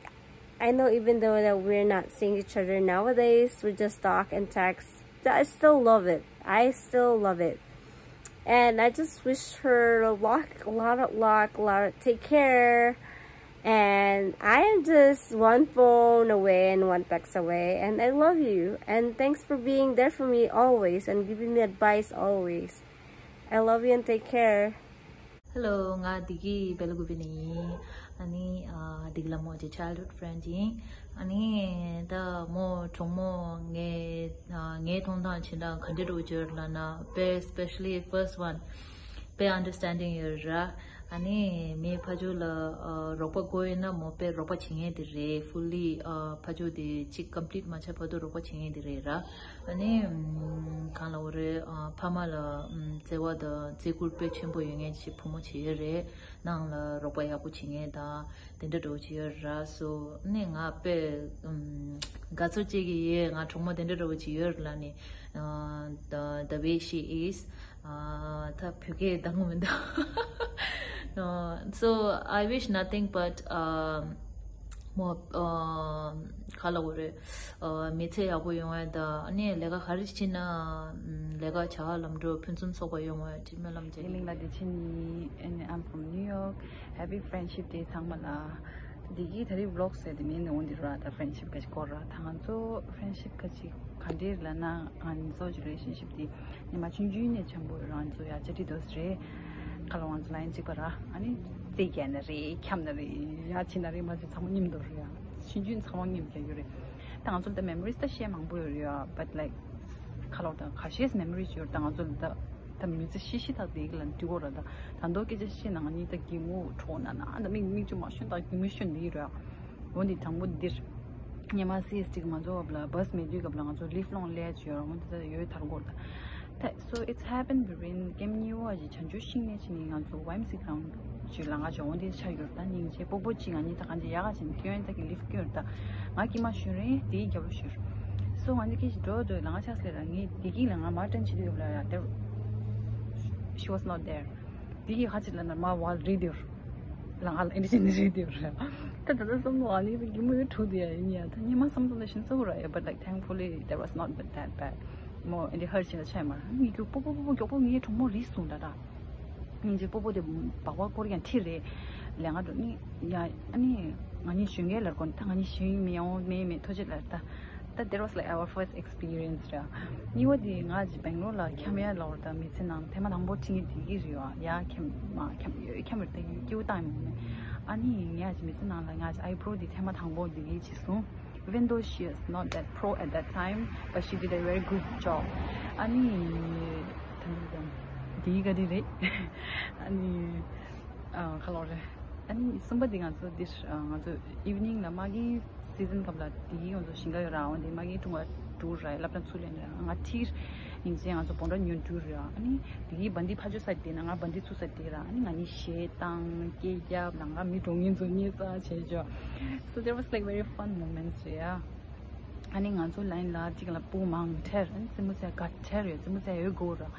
I know even though that we're not seeing each other nowadays, we just talk and text. I still love it. I still love it. And I just wish her luck, a lot of luck, a lot of take care. And I am just one phone away and one text away. And I love you. And thanks for being there for me always and giving me advice always. I love you and take care. Hello, ང་བདེ་སྐྱིད་སྦེལ་ཀོབ་ནས་ཡིན། ཨ་ནི་ཨ་བདེ་སྐྱིད་ལྷ་མོ་གི་childhood friend ཡིན། ཨ་ནི་ད་མོ་གྲོགས་མོ་ངའི་ཨ་ངའི་མཐོང་སྟངས་ཕྱིན་དྲགས་ག་འདྲ་འདྲ་བོ་ཅིག་ཡོད་ལབ་ན་དཔེ་especially first one དཔེ་understanding ཡོད་ར། ཨ་ནི་མི་ཕར་ཕྱོགས་ལ་ཨ་རོགས་པ་དགོས་ཡོད་ན་མོ་དཔེ་རོགས་པ་བྱེད་མཁན་དེ་རེད། ཧྥུ་ལི་ཨ་ཕར་ཕྱོགས་དེ་གཅིག་ཀམ་པི་ལིཊ་མ་ཆགས་བར་དུ་རོགས་པ་བྱེད་མཁན་དེ་རེད་ར། ཨ་ནི་ཨམ་གང་ལབ་དགོས་རེད། ཨ་ཕ་མ་ལ་ཨམ་བརྩེ་བ་དང་བརྩི་བཀུར་དཔེ་ཆེན་པོ་ཡོད་མཁན་ཞིག་བུ་མོ་ཞིག་ཡོད་རེད། ནང་ལ་རོགས་པ་ཡག་པོ་བྱེད་མཁན་དང་དེ་འདྲ་འདྲ་བོ་ཞིག་ཡོད་ར། སོ་ཨ་ནི་ང་དཔེ་ཨམ་དགའ་ཚོར་སྐྱེ་གི་ཡོད། ང་གྲོགས་མོ་དེ་འདྲ་འདྲ་བོ་ཞིག་ཡོད་ར་ལབ་ནས། ཨ་the the way she is. ཨ་ད་བོད་སྐད་གདངས་མི་འདུག་ཨ་so I wish nothing but ཨ་མོ་ཨ་ག་ལབ་དགོས་རེད། ཨ་མི་ཚེ་ཡག་པོ་ཡོང་བ་དང་། ཨ་ནི་ལས་ཀ་ག་རེ་བྱེད་ན་ལས་ཀ་བྱ་བ་ལམ་འགྲོ་ཕུན་སུམ་ཚོགས་པ་ཡོང་བ་ཅིག་སྨོན་ལམ་བྱེད། ངའི་མིང་ལ་བདེ་ཆེན་ཡིན། And I'm from New York. Happy Friendship Day ཚང་མ་ལ། འདི་གི་ད་རེས་vlog ཟེར་དེ་མིན་ནི་འོན་ཏེ་ར། ད་friendship ག་ཅིག་སྐོར་ར། ད་ང་ཚོ་friendship ག་ཅིག་ག་འདྲས་ལབ་ན། ང་ཚོ་གི་relationship དེ་ཉི་མ་ཆུང་ཆུང་ནས་ཆེན་པོ་རང་ཚོ་ཡ་ཅ་ཏི་དོ་སི་རེད། ཁ་ལོ་ང་ཚོ་ལ་ཡིན་གཅིག་པ་ར། ཨ་ནི་རྩེད་རྒྱག་ན་རེད། འཁྱམ་ན་རེད། ཡ་ཕྱིན་ན་རེད། མ་ཚད་ཚང་མ་མཉམ་དུ་རེད། ཡ་ཆུང་ཆུང་ཚང་མ་མཉམ་རྒྱག་ཡོད་རེད། ད་ང་ཚོ་ལ་ད་memories ད་བཤད་མང་པོ་ཡོད་རེད་ཡ། But like ཁ་ལོ་ད་ཁ་ཤས་memories ཡོད་རེད། ད་ང་ཚོ་ལ་ད་ད་མི་ཚེ་ཤི་ཤི་ཐག་དེ་གི་ལ་འདྲི་གོ་ར། ད་ད་མདོ་སྐད་ཆ་བཤད་ན་ང་གཉིས་ད་གད་མོ་བྲོ་ན་ན་ད་མིག་མིག་ཆུ་མ་ཤོན་ད་གད་མོ་ཤོན་དེ་ར། འོ་འདི་དང་པོ་འདིར་ཉི་མ་སི་ཨེས་ཊི་གི་ང་ཚོ་སྐབས་ལ་བྷ་སི་མེད་དུས་སྐབས་ལ་ང་ཚོ་lifelong ལས་ཅི་ཡོད་ར། འོ་འདི་ད་ཡོད་ཐར་གོ་ར། ད་so it's happened between ཀེམ་གཉིས་པ་ཞིག་བྱང་ཆུབ་ཤིང་ནས་ཕྱིན་ནས་ང་ཚོ་ཝའི་ཨེམ་སི་གི་རང་ཅིག་ལ་ང་ཅོ་འོ་འདི་ཆ་ཡོད་ར། ད་སྙིང་རྗེ་སྤོ་སྤོ་ཅིག་ང་གཉིས་ད་གང་ཅི་ཡག་ག་ཕྱིན་ཐོན་ད་གི་ལིཕ་ཀྱོན་ད་ང་ཀི་མ་ཤུན་རེད། དེའི་རྒྱབ་ལོ་ཤུར། སོ་ང་འདི་ཁྱེད་ཀྱི་འགྲོ་འགྲོ་ལ་ང་ཆགས་སླེབས་ར། ངས་འདི་གི་ལ་ང་མར་ཊན་བྱེད་དུས་སྐབས་ལ་ཡ་དེ། She was not there. འདི་གི་ཁ་ཅིག་ལ་ན་མ་ཝལ་རེད་དེ་ར། ལ་ང་ལ་ཨེ་འདྲ་བྱས་ནས་རེད་དེ་ར། ད་ད་ལྟ་བསམ་བློ་ཨ་ནི་གི་མོ་ཡོད་ཐུག་དེ་ཡ་ཡིན་ཡ། ད་སྙེ་མ་བསམ་བློ་ད་ཤིན་ཚ་བོ་ར་ཡ། But like thankfully that was not that bad. མོ་ཨེ་འདྲ་ཧར་ཆེ་ན་ཆ་ཡ་མ་ར། ངས་གྱོ་པོ་པོ་པོ་པོ་གྱོ་པོ་ངའི་གྲོགས་མོ་རིས་སོང་ད་ད། སྙིང་རྗེ་སྤོ་སྤོ་དེ་སྦག་སྦག་སྐོར་ཡང་ཁྲིད་རེད། ལས་ང་འགྲོ་ནི་ཡ། ཨ་ནི་ང་གཉིས་གཞོན་སྐྱེས་ལར་གོ་ནི་ད་ང་གཉིས་གཞོན་མི་ཡོང་མེད་མེད་ཐོ་ཅེ་ལར་ད། ད་that was like our first experience ར། གཉིས་པ་དེ་ང་ཅི་སྦེང་ལོར་ལ་འཁྱམ་ཡ་ལོར་ད་མི་ཚེ་ནང་ཐེངས་མ་དང་པོ་ཁྲིད་ངེས་དེ་གི་རེད་བ། ཡ་འཁྱམ་མ་འཁྱམ་ཡོད་འཁྱམ་རེད་ད་ཡོད་སྐྱིད་པོ་བཏང་ཡོད་མེད། ཨ་ནི་ང་ཅི་མི་ཚེ་ནང་ལ་ང་ཅི་ཨའི་བྲོ་དེ་ཐེངས་མ་དང་པོ་དེ་གི་ཅི་སོང་། Even though she is not that pro at that time, but she did a very good job. ཨ་ནི་ད་ནི་དང་དེའི་ག་དེ་རེད། ཨ་ནི་ཨ་ཁ་ལོ་རེད། ཨ་ནི་གསུམ་པ་དེ་ང་ཚོ་འདིར་ང་ཚོ་evening ལ་མ་གི་season སྐབས་ལ་དེའི་ང་ཚོ་ཞིང་ཁ་ཡོད་ར། འོན་ཏེ་མ་གི་ཀྲུང་ག་འགྲོ་ར་སློབ་གྲྭ་ཚུར་ལེན་ར། ང་ཁྲིད་ཡིན་ཅེ་ང་ཚོ་བོན་ར་ཉོན་འགྲོ་ར། ཨ་ནི་དེའི་བན་དེ་ཕ་ཇོ་ས་དེ་ན་ང་བན་དེ་ཚུར་ས་དེ་ར། ཨ་ནི་ང་གཉིས་གཞས་བཏང་སྐད་རྒྱབ་ལ་ང་མི་འགྲོ་ངན་ཚོ་ཉེ་ཚ་བྱས་ཅོ། So there was like very fun moments རེད་ཡ། ཨ་ནི་ང་ཚོ་ལ་ཡིན་ལ་གཅིག་ལ་སྤུ་མང་ཁྲེར། ཨ་ནི་རྩེད་མོ་རྩེ་ག་ཁྲེར་ཡོད། རྩེད་མོ་རྩེ་ཡོད་དགོས་ར།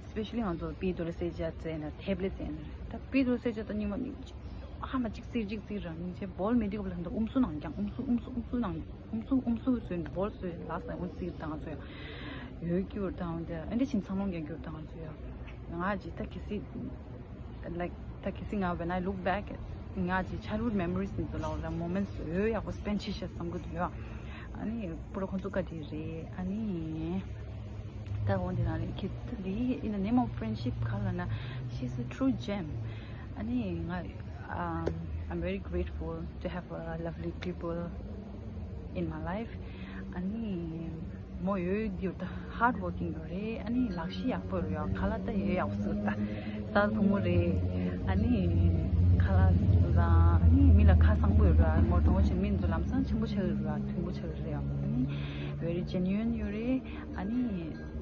Especially ང་ཚོ་པི་ཏོ་ལ་རྩེད་ཆ་རྩེ་ན་ཐེབ་ལེ་རྩེ་ན་རེད། ད་པི་ཏོ་ལ་རྩེད་ཆ་ད་ཉི་མ་ཉི་ཨ་མ་གཅིག་རྩེ་གཅིག་རྩེ་ར། ཉིན་ཆེ་བོལ་མེད་དུས་སྐབས་ལ་ད་ཨུམ་སུ་ནང་ཀྱང་ཨུམ་སུ་ཨུམ་སུ་ཨུམ་སུ་ནང་ཨུམ་སུ་ཨུམ་སུ་བཟོས་ནས་བོལ་བཟོས་ལ་ས་ཨུམ་རྩེ་དང་ང་ཚོ་ཡང་ཡོད་རྒྱུ་དང་ད་ཨ་འདྲ་ཕྱིན་ཚང་ལོང་རྒྱག་རྒྱུ་དང་ང་ཚོ་ཡང་ང་ཅི་ད་གི་སི། Like ད་གི་སི་ང་when I look back ང་ཅི་childhood memories ནི་ཚོ་ལ་ལ་moments ཡོད་ཡག་པོ་spend བྱེད་ཤག་བསམ་གི་འདུག་ཡ། ཨ་ནི་པུ་ར་ཁོང་ཚོ་བཀའ་དྲིན་རེད། ཨ་ནི་ད་འོ་འདི་ན་རེད་ཁི་སི་ད་འདི་in the name of friendship ག་ལ་ན། She's a true gem. ཨ་ནི་ང་um, I'm very grateful to have a lovely people in my life. ཨ་ནི་མོ་ཡོད་ཡོད་ད་hard working ཡོད་རེད། ཨ་ནི་ལག་ཤེས་ཡག་པོ་ཡོད་རེད། ཁ་ལག་ད་ཡོད་ཡག་སུ་ད་གསར་ཕུང་མོ་རེད། ཨ་ནི་ཁ་ལག་སུ་ད་ཨ་ནི་མི་ལ་ཁ་གསང་པོ་ཡོད་རེད། མོ་གྲོང་ཆེན་མི་ཚོ་ལམ་སང་ཆེན་པོ་ཆགས་ཡོད་རེད། མཐོན་པོ་ཆགས་ཡོད་རེད། ཨ་ནི་very genuine ཡོད་རེད། ཨ་ནི་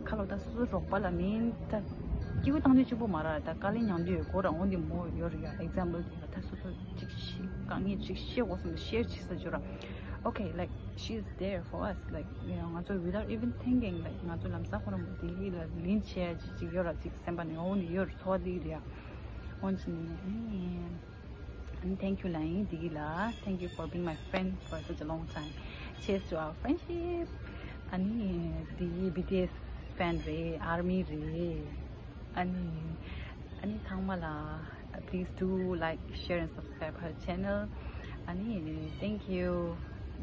ཁ་ལོ་ད་སོ་སོ་རོགས་པ་ལ་མིན་ད་སྐྱིད་པོ་བཏང་དུས་གཅིག་པོ་མ་རེད། ད་དཀའ་ལས་མྱངས་དུས་ཡོད་གོ་ར། འོ་འདི་མོ་ཡོད་རེད་ཡ། example དེ་ད་སོ་སོ་གཅིག་ཤི་དཀའ་ངལ་གཅིག་ཤེས་དགོས་སམ་share བྱེད་ས་ཅོ་ར། Okay, like she's there for us. Like ང་ཚོ་without even thinking, like ང་ཚོ་ལམ་སང་ཁོ་རང་མོ་དེ་ལ་ལིན་བྱས་ཅིག་ཅིག་ཡོད་ར། ཅིག་སེམས་པ་ནས་འོ་འདི་ཡོད་ར། ཚོར་བ་འདི་རེད་ཡ། འོན་ཅི་ནི་ཨ་ནི་thank you ལ་ཡིན་དེ་གི་ལ། Thank you for being my friend for such a long time. Cheers to our friendship. ཨ་ནི་དེ་གི་བི་ཏི་ཨེས་ཕེན་རེད། ཨར་མི་རེད། ཨ་ནི་ཨ་ནི་ཚང་མ་ལ་please do like, share and subscribe her channel. ཨ་ནི་thank you.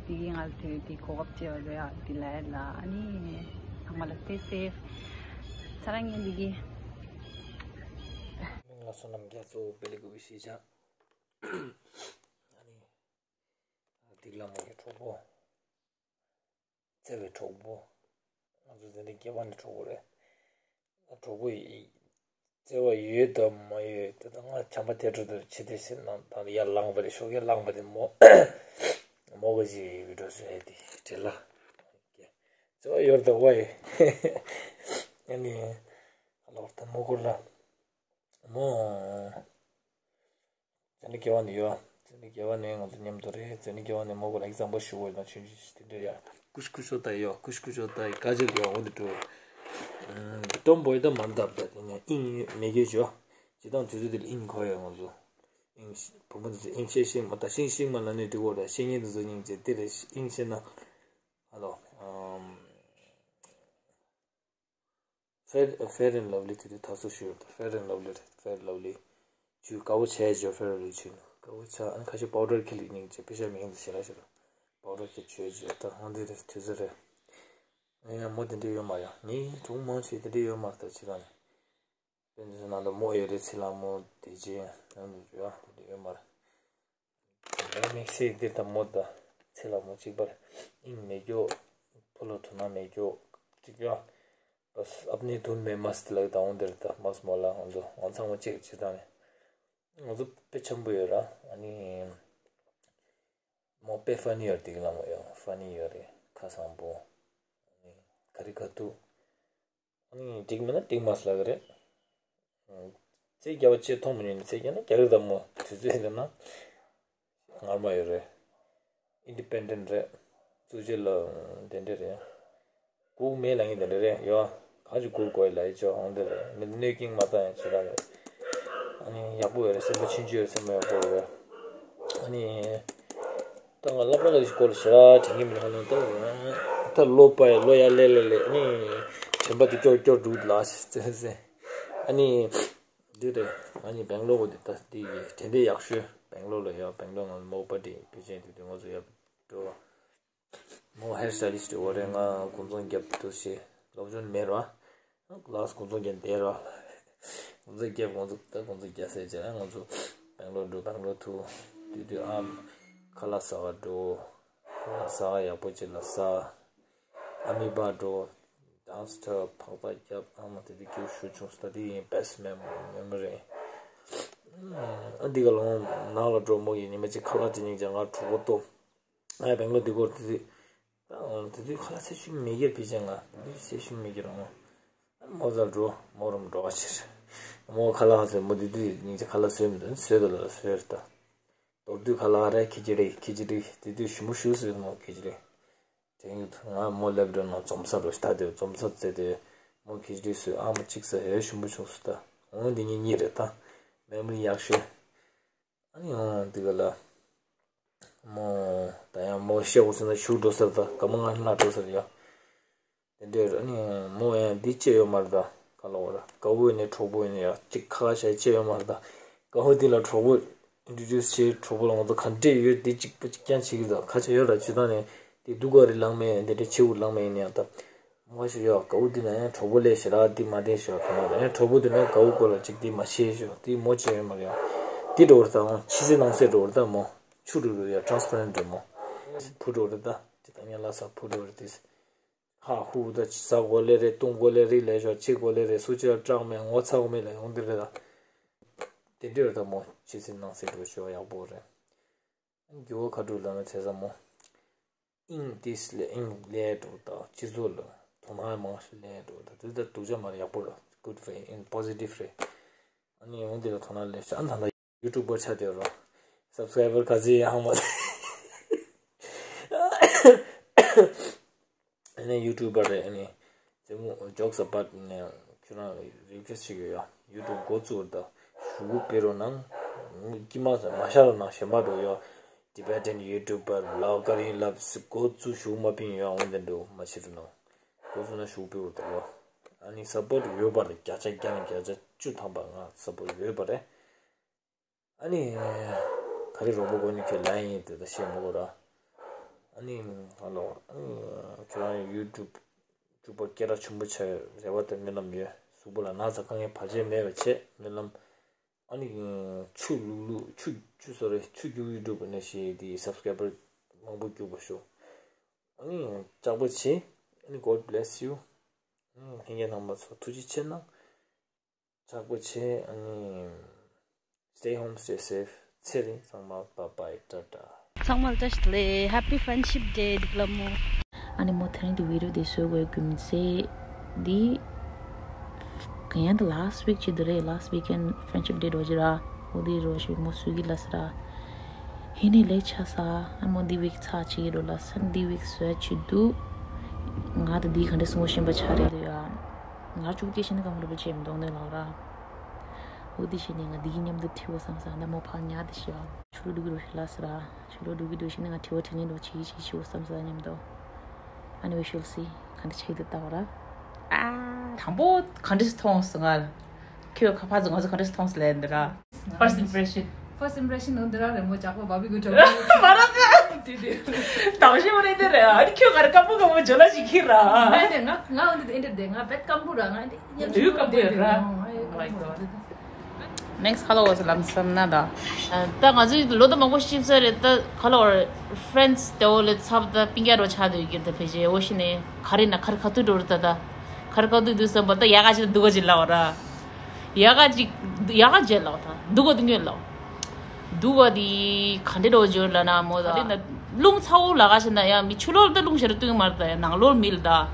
དེ་གི་ང་ལ་དེ་དེ་གོ་སྐབས་སྤྲད་པ་རེད་ཡ། དེ་ལ་ཡ་ལ། ཨ་ནི་ཚང་མ་ལ་stay safe. ཚ་རང་ངན་དེ་གི། མིང་ལ་བསོད་ནམས་རྒྱ་མཚོ་བེ་ལི་གུ་བི་ཤི་ཅང་། ཨ་ནི་སྡིག་ལ་མ་གི་གྲོགས་པོ། བརྩེ་བའི་གྲོགས་པོ། ང་ཚོ་འཛིན་གྲྭ་བརྒྱད་པ་ནས་གྲོགས་པོ་རེད། གྲོགས་པོ་ཡི་ བརྩེ་བ་ཡོད་དམ་མ་ཡོད་དེ་དང་ང་བྱམས་པ་དེ་འཕྲོ་དེར་ཆེ་དེ་ཟེར་ནང་དང་ཡར་ལངས་པ་དེ་ཤོག་གེ་ལངས་པ་དེ་མོ་མོ་ག་ཞིག་ཡོད་འགྲོ་ཟེར་ཡ་དེ་བྲེལ་ལ། བརྩེ་བ་ཡོད་དམ་བ་ཡོད། ཨ་ནི་ལོག་ད་མོ་གོ་ལ་མོ། ཙེ་ནི་སྐྱེ་བ་ནི་ཡོད། ཙེ་ནི་སྐྱེ་བ་ནི་ང་ཚོ་མཉམ་དུ་རེད། ཙེ་ནི་སྐྱེ་བ་ནི་མོ་གོ་ལ་ཨེག་ཛམ་པལ་ཞུ་བ་ཡོད་ན་ཆུང་ཆུང་ཞིག་དེ་འདྲ་ཡ། ཀུཤ་ཀུཤ་ཤོ་ད་ཡོད། ཀུཤ་ཀུཤ་ཤོ་ད་ཡི་ཀ་ཇལ་ཡོད། འོ་འདི་འགྲོ། ཏོམ་བོའི་ད་མར་འདབ་ད་དེ་ནས་ཨིང་མེ་གེ་ཞོ། ཇི་ལྟར་དུས་ཚོད་དེ་ལ་ཨིང་གོ་ཡོད་ང་ཚོ། ཨིང་བུ་མོ་དེ་ཚོ་ཨིང་ཤེས་ཤིང་མ་ད་ཤིང་ཤིང་མ་ལ་ནི་འགྲིག་གོ་ར་ཤེས་ཉེན་དེ་ཚོ་སྙིང་རྗེ་དེ་རེད་ཨིང་ཤེས་ན། ཧ་ལོ། ཕེར་ཕེར་ཨེན་ལབ་ལི་དེ་དུས་ད་གཟོད་ཞུས་ཡོད། ཕེར་ཨེན་ལབ་ལི་རེད། ཕེར་ཨེན་ལབ་ལི་ཆུ་དཀར་པོ་ཆེ་ཇོ། ཕེར་ཨེན་ལབ་ལི་ཆུ་ནི་དཀར་པོ་ཆ། ཨ་ནི་ཁ་ཤས་པའུ་ཌར་ཁྱེར་ལི་སྙིང་རྗེ་པེ་ཤ་མི་ཡིན་ཟེར་ཞེ་ར་ཞེ་ར། པའུ་ཌར་ཁྱེར་ཆོས་ཇོ་ད་ཧང་དེ་རེད་དུས་ཚོད་རེད། ཨ་ཡ་མོ་དེ་འདྲས་ཡོད་མ་ཡ་ངའི་གྲོགས་མང་ཆེ་དེ་འདྲས་ཡོད་མ་རེད་ད་ཕྱི་རང་ནས། དཔེ་འདི་ཚོ་ནང་ལ་མོ་ཡོད་རེད་ཚེ་ལ་མོ་དེ་རྗེས་ཡང་ཡོད་དེ་འདྲས་ཡོད་མ་རེད། དམིགས་བསལ་འདིར་དང་མོ་དང་ཚེ་ལ་མོ་གཅིག་པར་དབྱིངས་མེད་སྐྱོ། ཕོ་ལོ་དོ་སྣང་མེད་སྐྱོ། གཅིག་ཀྱང་། بس اپنی دھن میں مست ལབ་དང་འོང་འདིར་དང་མོས་མོ་ལ་ང་ཚོ་ང་ཚང་མ་གཅིག་བྱེད་སྟངས་ནས་ང་ཚོ་དཔེ་འཆམ་པོ་ཡོད་ར། ཨ་ནི་མོ་དཔེ་ཕ་ནི་ཡོད་རེད། དེ་གི་ལ་མོ་ཡོད་ཕ་ནི་ཡོད་རེད། ཁ་བཟང་པོ། ཨ་ནི་ག་རེ་ག་དུ། ཨ་ནི་འགྲིག་མིན་ན་འགྲིག་མ་སོང་ལབ་ཀྱི་རེད། རྩེད་རྒྱག་པ་ཅིག་མཐོང་མི་ཉན་ནས་རྩེད་རྒྱག་ན་རྒྱག་གི་རེད་ད་མོ། དུས་ཚོད་ཡིན་ན་ངར་མ་ཡོད་རེད། ཨིན་ཌི་པེན་ཌེན་ཊི་རེད། གཙོ་ཆེ་ལ་དེ་འདྲ་རེད། སྒུག་མེད་ལ་ངས་དེ་འདྲ་རེད་ཡོ། གང་ཅི་སྒུག་དགོས་ལ་ཡི་ཅོ་འོང་དེ་རེད། མི་གནོད་སྐྱོན་མ་བཏང་ཡང་བྱེད་ད་རེད། ཨ་ནི་ཡག་པོ་ཡོད་རེད། སེམས་པ་ཆུང་ཆུང་ཡོད་རེད། སེམས་པ་ཡག་པོ་ཡོད་རེད། ཨ་ནི། ད་ང་སློབ་གྲྭ་གི་སྐོར་ཞེ་དྲག་དྲན་གྱི་མི་འདུག་ཧ་ལམ་ད་ད་ལོ་པ་ཡ་ལོ་ཡ་ལེ་ལེ་ལེ་ཨ་ནི་དྲན་པ་དེ་སྐྱོར་སྐྱོར་འདུག་ལ་ཟེར་ཟེར། ཨ་ནི་འདི་རེད། ང་གཉིས་སྦེང་ལོར་འོ་དེ་ད་འདི་དྲན་རྟེན་ཡག་ཤོས་སྦེང་ལོར་ལ་ཡོད། སྦེང་ལོར་ང་མོ་པ་ཏི་དུས་ཆེན་དུས་དུས་ང་ཚོ་ཡར་འགྲོ། མོ་ཧེར་སི་ཊའི་ལི་སི་ཊི་འོ་རེད། ང་དགུན་ཚོང་རྒྱབ་འདུག་ཞེས་སློབ་སྦྱོང་མེད་ར། ལ་སི་དགུན་ཚོང་རྒྱབ་བསྡད་ར། དགུན་ཚོང་རྒྱབ་དགུན་ཚོང་ད་དགུན་ཚོང་རྒྱབ་ཟེར་བྱས་ང་ཚོ་སྦེང་ལོར་འགྲོ། སྦེང་ལོར་ཐུག་དུས་དུས་ཨ་ཁ་ལག་ཟ་བར་འགྲོ། ཁ་ལག་ཟ་བ་ཡག་པོ་ཅིག་ལ་ཟ། ཨ་མི་པ་འགྲོ། ཌན་སི་ཐོབ་ཕག་པ་རྒྱབ་ཨ་མ་དེ་དུས་སྐྱིད་ཤོས་བྱུང་སོང་། ད་དེ་ཡིན་བེ་སི་ཊི་མེ་མོ་རི། ཨ་འདི་ག་ལོང་ནང་ལ་འགྲོ། མོ་ཡིན་ཉི་མ་གཅིག་ཁ་ལག་ཅིག་སྙིང་རྗེ་ང་གྲོགས་པོ་ཏོ། ཨ་སྦེང་ལོར་འདི་སྐོར་དེ་དུས། ད་འོང་དེ་དུས་ཁ་ལག་ཚད་ཤུགས་མེད་ཀྱི་ཕི་ཅན་ང་དེ་དུས་ཚད་ཤུགས་མེད་ཀྱི་རང་མོ་ཟ་འགྲོ། མོ་རུམ་འགྲོ་བ་ཕྱིར། མོ་ཁ་ལག་ཟེར་མོ་དེ་དུས་སྙིང་རྗེ་ཁ་ལག་བཟོས་མི་འདུག་བཟོས་དུ་ལ་བཟོས་རེད་ད། མདོར་བསྡུས་ཁ་ལག་རེད། ཁི་ཅི་རི་ཁི་ཅི་རི་དེ་དུས་ཞིམ་པོ་ཞིག་བཟོས་མོ་ཁི་ཅི་རི། དྲན་ཡོད། ང་མོ་སླེབས་འགྲོ་ན་འཛོམས་ས་རུ་ད་དེ་འཛོམས་ས་བཙལ་ཏེ་མོ་ཁི་ཅི་རི་བཟོས་ཨ་མ་གཅིག་ཟ་ཧེ་ཞིམ་པོ་བྱུང་སོང་ད། འོ་འདི་གཉིས་གཉིས་རེད་ད། མེ་མོ་རི་ཡག་ཤོས། ཨ་ནི་འོ་འདི་ག་ལ། མོ་ད་ཡང་མོ་ཤེས་འོ་ཟེར་ན་ཞུ་འགྲོ་ཟེར་ད་སྐར་མ་ལྔ་ལྷག་འགྲོ་ཟེར་ཡ། དེ་འདྲས་རེད། ཨ་ནི་མོ་ཡང་འདི་ཅི་ཡོད་མ་རེད་ད། ག་ལ་བ་ར་དགའ་བོ་ཡིན་ནའི་གྲོགས་པོ་ཡིན་ནའི་ཡ་གཅིག་ཁ་ཁ་བཤད་ཅི་ཡོད་མ་རེད་ད། དགའ་བོ་འདི་ལ་གྲོགས་པོ་ཨིན་ཊྲོ་ཌིའུ་སི་བྱེད། གྲོགས་པོ་ལ་ང་ཚོ་ག་འདྲས་ཡོད་འདི་གཅིག་པུ་གཅིག་རྐྱང་བྱེད་ཀྱི་ད་ཁ་ཆེ་ཡོད་ར་བྱེད་སྟངས་ནས་དེ་སྡུག་ག་རེ་ལངས་མེད་འདི་འདྲས་བྱེད་འུ་ལངས་མེད་ཡིན་ནའི་ཡང་ད། མ་ཤོད་ཡ་དགའ་བོ་འདི་ན་ཡང་གྲོགས་པོ་ལས་ཞེ་དྲག་འདི་མ་བདེ་ཤོད་ག་མ་རེད། ཡང་གྲོགས་པོ་འདི་ན་དགའ་བོ་སྐོར་ལ་གཅིག་འདི་མ་ཤེས་ཤོད་འདི་མོ་ཅི་ཡོད་མ་རེད་ཡ། འདི་འགྲོ་བར་ད་འོང་ཕྱི་སེ་ནང་སེ་འགྲོ་བར་ད་མོ་ཆུ་འགྲོ་རུ་ཡ་ཊ་རན་སི་པེ་རེན་ཊི་འགྲོ་མོ་བུ་འགྲོ་རུ་ད་ཅི་ད་ངན་ལ་ས་བུ་འགྲོ་རུ་དེ། ཧ་ཧུ་ད་ཟ་དགོས་ལེ་རེད། བཏུང་དགོས་ལེ་རེད། ལས་ཞོག་བྱེད་དགོས་ལེ་རེད། སུ་ཅི་ལ་སྐྲག་མེད་ངོ་ཚ་དགོས་མེད་ལ་ཡོང་དེ་རེད་ད། དེ་འདྲ་རེད་ད་མོ་ཕྱི་སེ་ནང་སེ་འགྲོ་ཤོག་ཡག་པོ་རེད། འགྱུར་བ་ཁ་དྲུག་ལ་ན་ཚེ་ས་མོ། ཨིང་ཏིས་ལས་ཨིང་ལས་འགྲོ་ད་སྤྱི་ཚོགས་ལ་དོ་སྣང་མང་ཤོས་ལས་འགྲོ་ད་དེ་ད་སྡུག་ཅག་མ་རེད་ཡག་པོ་རེད། གུཌ་ཕོར་ཡུ་ཨིན་པོ་ཟི་ཊིབ་རེད། ཨ་ནི་འོང་དེ་ལ་དོ་སྣང་ལས་ཤ་ཨ་ད་ད་ཡུ་ཊུབ་པར་ཆགས་བསྡད་རོ། སབ་སི་ཀ་རའི་བར་ག་ཚོད་ཡང་ཧང་མ། ཨ་ནི་ཡུ་ཊུབ་པར་རེད། ཨ་ནི་རྩེད་མོ་ཇོག་སི་ཨ་པཱཊ་ནས་ཁྱོད་རང་རི་ཀུ་ཨེ་སི་ཊི་བྱེད་ཀྱི་ཡོད། ཡུ་ཊུབ་འགོ་བཙུགས་ད་ཞུ་སྤེལ་རོགས་གནང་། སྐྱིད་མ་མ་ཤར་རོགས་གནང་། གཞན་པ་འགྲོ་ཡོད། Tibetan YouTuber Vlogger in Love འགོ་བཙུགས་ཞུ་མ་པིན་ཡོད། འོང་དེ་འགྲོ་མ་བྱེད་རོགས་གནང་། འགོ་བཙུགས་ན་ཞུ་སྤེལ་རོགས་ད་ལོ། ཨ་ནི་སབ་པོར་ཊི་ཡོད་པར་བརྒྱ་ཆ་བརྒྱ་ནས་བརྒྱ་ཆ་བཅུ་ཐམ་པ་ང་སབ་པོར་ཊི་ཡོད་པ་རེད། ཨ་ནི། ག་རེ་རོགས་པ་དགོས་ནི་ཁྱོད་ལན་ཡིན་དེ་ད་བཤད་མ་དགོས་ར། ཨ་ནི། ཧ་ལོ། ཨ་ནི། ཁྱོད་རང་ཡུ་ཊུབ་ཊུབ་པར་སྐད་གྲགས་ཆེན་པོ་ཆགས་ཡོད་རེ་བ་དང་སྨོན་ལམ་ཡོད། གཟུགས་པོ་ལ་ན་ཚ་དཀའ་ངལ་བར་ཆད་མེད་པ་བྱེད་སྨོན་ལམ། ཨ་ནི། ཆུ་བླུག་བླུག་ཆུ་ཆུ་སོ་རེ་ཆུ་རྒྱུག་ཡུ་ཊུབ་ནས་ཤེས་དེ་སབ་སི་ཀ་རའི་བར་མང་པོ་རྒྱུག་པ་ཤོག་ཨ་ནི། ལྕགས་པོ་བྱེད། ཨ་ནི། God bless you། ཨ་ནི། ལྷན་རྒྱས་རྣམ་པ་ཚོ་ཐུགས་རྗེ་ཆེ་གནང་། ཚགས་པོ་ཆེ། ཨ་ནི། Stay home, stay safe. ཚེ་རིང་ཚང་མ། Bye bye, ཏ་ཏ། ཚང་མ་ལ་བཀྲ་ཤིས་བདེ་ལེགས། Happy Friendship Day, Diplomo. ཨ་ནི་མོ་དེ་རིང་དེ་བི་ཌི་ཡོ་དེ་བཟོ་དགོས་རྒྱུ་མཚན་དེ། ག་ཡང་དེ་last week ཅིག་དེ་རེད། Last weekend friendship day འགྲོ་གི་ར། འོ་དེ་རོ་ཞིག་མོ་སུ་གི་ལ་ས་ར། ཧེ་ནས་ལས་ཆ་ས། ཨ་མོ་འདི་week ཚགས་ཆེ་གི་རོ་ལ་ས། འདི་week བཟོ་ཆེ་འདུག་ང་དེ་འདི་ག་འདྲ་སོང་ཤེས་པ་ཆགས་རེད་ཡ། ང་ཅུག་སྐད་ཤེས་ན་གང་རེད་པ་ཅེས་མི་འདུག་ནས་ལགས་ར། འོ་དེ་བྱས་ནས་ང་འདི་གི་མཉམ་དུ་ཁྲིད་འོ་བསམ་ས། ད་མོ་ཕར་ཉལ་དེ་ཤི་བ། ཆུ་ལོ་འགྲོ་གི་རོ་ཞིག་ལ་ས་ར། ཆུ་ལོ་འགྲོ་གི་འདུག་བྱས་ནས་ང་ཁྲིད་འོ་ཁྲིད་ནས་འགྲོ་ཆི་ཆི་ཤི་འོ་བསམ་ས་མཉམ་དུ། Anyway, we'll see. ག་འདྲ་ཆགས་ཀྱི་འདུག་ལྟ་བ་ར། ཨ། དང་པོ་ག་འདྲ་མཐོང་སོང་ང་ལ། ཁྱོད་ཁ་ཕར་ཚུར་ང་ཚོ་ག་འདྲ་མཐོང་སོང་ལབ་འདི་ར། First impression. First impression འོ་འདི་ར་རེད་མོ། ཇག་པོ་བ་བི་གུ་ཇོ་མ་ར་ཚ། དེ་དེ། དང་ཤི་མ་རེད་འདི་རེད། ཨ་ནི་ཁྱོད་ག་རེ་སྐམ་པོ་སྐམ་པོ་ཇོ་ལ་ཞིག་ཁྱེར་ར། ཨ་ནི་ང་ང་འོ་འདི་འདི་འདི་ང་བེད་སྐམ་པོ་ར། ང་འདི་ཡུ་སྐམ་པོ་ར། Oh my God. Next ཁ་ལོ་བ་ལམ་སམ་ན་ད། ད་ང་ཚོའི་ལོ་ད་མང་པོ་ཤི་ས་རེད། ད་ཁ་ལོ་friends དེ་འོ་ལེ་ཚབ་ད་པིང་ཀ་རོ་ཆགས་དུ་གིར་ད་ཕེ་ཞེ་འོ་ཤི་ནས་ག་རེ་ན་ག་རེ་ཁ་ཐུག་འགྲོ་རུ་ད་ད། ག་རེ་ཁ་ཐུག་དུས་སམ་པ་ད་ཡ་ག་ཅིག་འདུག་ག་ཅིག་ལབ་ར། ཡ་ག་ཅིག་ཡ་ག་ཅིག་ལབ་ད་འདུག་ག་དུ་ངོས་ལབ། འདུག་ག་དི་ག་འདྲེ་འགྲོ་འཇོར་ལ་ན་མོ་ད་རེ་ན་རླུང་ཚ་བོ་ལ་ག་ཞེ་ན་ཡ་མི་ཆུ་ལོར་ད་རླུང་ཞེ་ར་བཏུང་མར་ད་ཡ་ནང་ལོར་མི་ལ་ད།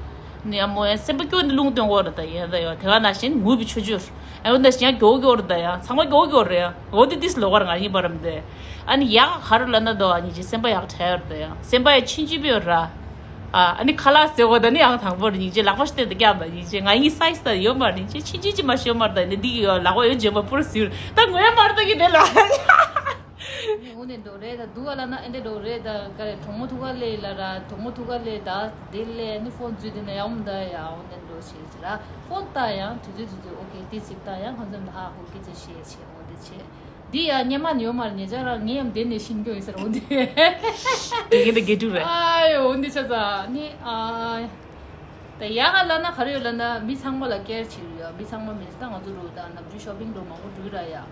ནི་ཡ་མོ་ཡ་སེམས་པ་སྐྱོ་ནི་རླུང་བཏོན་གོ་ར་ད་ཡ་ད་ཡ་དེ་ག་ན་ཞིན་ངུ་བི་ཆུ་ཆུར། ཨ་འོ་ན་ཞིན་ཡ་གྱོ་གྱོ་ར་ད་ཡ་ཚང་མ་གྱོ་གྱོ་ར་ཡ། འོ་དི་དིས་ལོ་གར་ང་ཡིན་པ་རམ་དེ། ཨ་ནི་ཡ་ག་ག་རུ་ལ་ན་དོ་ཨ་ནི་ཅི་སེམས་པ་ཡག་ཁྲ་ཡོར་ད་ཡ་སེམས་པ་ཡ་ཆིན་ཅི་བི་ཡོར་ར། ཨ་ནི་ཁ་ལག་ཟེར་བ་ད་ནི་ཡང་དང་པོར་སྙིང་རྗེ་ལག་པ་སྟེ་ད་ཀྱག་ད་སྙིང་རྗེ་ང་ཡི་སའི་སི་ད་ཡོད་མ་རེད། སྙིང་རྗེ་ཆིན་ཆིན་ཅི་མ་ཤོད་མ་རེད། ད་ནི་འདི་ཡི་ལག་པ་ཡོད་འཇོན་པ་པུར་ཟིར་ད་ངོ་ཡ་མ་རེད་ད་གི་དེ་ལ། ནི་འོ་ནས་འགྲོ་རེད་ད་འདུག་ག་ལ་ན་ཨེ་འདྲ་འགྲོ་རེད་ད་ག་རེ་གྲོགས་མོ་ཐུག་ག་ལེ་ལ་ར་གྲོགས་མོ་ཐུག་ག་ལེ་ད་དེ་ལེ་ནི་ཕོན་བརྫུས་དེ་ན་ཡང་མ་ད་ཡ་འོ་ནས་འགྲོ་ཞེས་ཅི་ར་ཕོན་ད་ཡང་དུས་ཚོད་དུས་ཚོད་ཨོ་ཁེ་དེ་ཚིག་ད་ཡང་ཁོང་ཚོ་ད་ཧ་ཧུ་ཀི་ཅི་ཤེས་ཆེ་འོ་དེ་ཆེ། འདི་ཡ་སྙེ་མ་ནི་ཡོད་མ་རེད། ཉེ་ཆར་རང་ངས་ཡང་འདི་ནས་ཤིང་སྐྱོ་ཡིན་ཟེར་འོ་འདི། དེ་གི་འདི་དགེ་ཕྲུག་རེད། ཨ་ཡོ་འོ་འདི་ཆ་ཚ་ནི་ཨ། ད་ཡ་ག་ལ་ན་ག་རེ་ཡོད་ལ་ན་མི་ཚང་མ་ལ་ཀེར་བྱེད་ཡོད། མི་ཚང་མ་མིན་ད་ང་ཚོ་རུ་ད་ནམ་རྒྱུན་ཤོ་པིང་རུ་མང་པོ་འགྲོ་གི་ར་ཡ།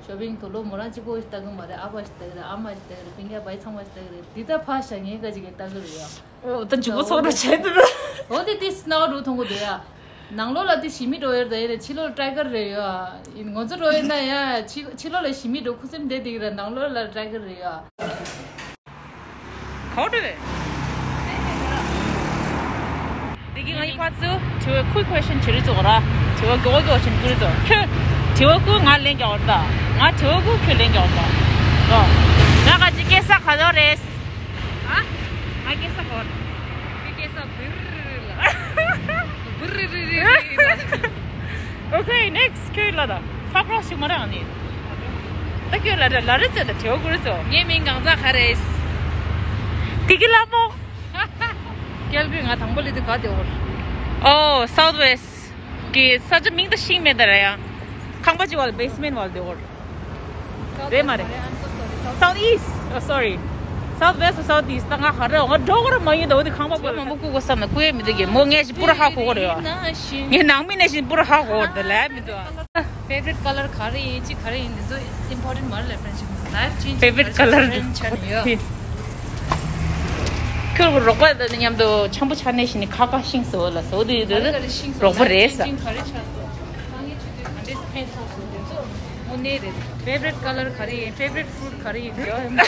ཤོ་པིང་དུ་ལོ་མོ་རང་གཅིག་པོ་ཞིག་ལྟ་གི་མ་རེད། ཨ་ཕ་ཞིག་ལྟ་གི་རེད། ཨ་མ་ཞིག་ལྟ་གི་རེད། སྤུན་ཀྱག་བའི་ཚང་མ་ཞིག་ལྟ་གི་རེད། འདི་ད་ཕ་ཞག་ངའི་ཀ་ཅིག་གི་ལྟ་གི་རེད་ཡ། ཨོ་ད་འཇུག་པོ་ཚོགས་འདྲ་བྱས་འདུག་འོ་དེ་དེ་སྣང་བ་རུ་མཐོང་གི་འདུག་ཡ། ནང་ལོགས་ལ་དེ་ཞི་མི་འགྲོ་ཡོད་ད་ཡིན་རེད། ཕྱི་ལོགས་ལ་ཀྲའི་ཀར་རེད་ཡོད། ཡིན་ངོ་ཚ་འགྲོ་ཡོད་ན་ཡ་ཕྱི་ཕྱི་ལོགས་ལ་ཞི་མི་འགྲོ་ཁུ་སིམ་བསྡད་དེ་ར་ནང་ལོགས་ལ་ཀྲའི་ཀར་རེད་ཡོད། ག་འགྲོ་བས། འདི་གི་ང་ཡི་ཕ་ཚུ་དྲི་བའི་quick question བྱེད་རིགས་ཚོགས་ར། དྲི་བ་མགྱོགས་མགྱོགས་བྱེད་ཀུ་རིགས་ཚོགས་ཁྱོད། དྲི་བ་ཀུ་ང་ལན་རྒྱག་འོར་ད། ང་དྲི་བ་ཀུ་ཁྱོད་ལན་རྒྱག་འོར་ད། རོ། ང་ག་ཅི་སྐྱེ་ས་ག་དོ་རེད། ཨ། ང་སྐྱེ་ས་ག་རེད། ཁྱོད་སྐྱེ་ས་བིར་རི་ལ། བིར་རི་རི་རི་རི་ལ། Okay, next ཁྱོད་ལ་ད། ཕག་རོགས་ཤིག་མ་རེད་ཨ་ནི། ད་ཁྱོད་ལ་ད་ལ་རེ་ཙེ་ད་དྲེའུ་ཀུ་རེ་ཙོ། ངའི་མིང་གང་ཟག་ག་རེད། དེ་གི་ལ་མོ། ཀལ་བི་ང་དང་པོ་ལི་དུ་ག་དེ་འོར། Oh, South West གི་ས་ཆ་མིང་ད་ཤིང་མེད་ད་ར་ཡ། ཁང་པ་ཅི་བ་ལ་basement བ་ལ་དེ་འོར། རེད་མ་རེད། South East. Oh, sorry. South West, South East. ད་ང་ག་རེ་ང་འགྲོ་གོ་ར་མ་ཡིན་ད་འོ་དེ་ཁང་པ་པོ་ལ། མང་པོ་ཀུ་གོ་བསམ་ན་ཀུ་ཡེ་མི་འདུག་གི་མོ། ངས་ཞིག་པུ་ར་ཧ་གོ་གོ་རེད་ཡ། ངས་ནང་མི་ནས་ཞིག་པུ་ར་ཧ་གོ་གོ་རེད་ད་ལས་མི་འདུག་ཨ། Favorite color ག་རེ་ཡིན་ཅི་ག་རེ་ཡིན་འདི་ཚོ་important མ་རེད་ལ། Friendship life change. Favorite color friend ཆ་ནས་ཡོད། ཁྱོད་རོགས་པ་དང་མཉམ་དུ་འཆམ་པོ་ཆགས་ནས་ཞིག་ནི་ཁ་ཁ་ཤིང་བཟོ་ལ་བཟོ་དུས་དུས་རོགས་པ་རེད་ས། Life changing ག་རེ་ཆགས་སོང་། ཁ་ངའི་ཆུ་དུས་ག་འདྲས་ཕན་ཐོགས་སོང་། དེ་ཚོ་དངོས་གནས་རེད། Favorite color ག་རེ་ཡིན། Favorite fruit ག་རེ་ཡིན་ཡོད།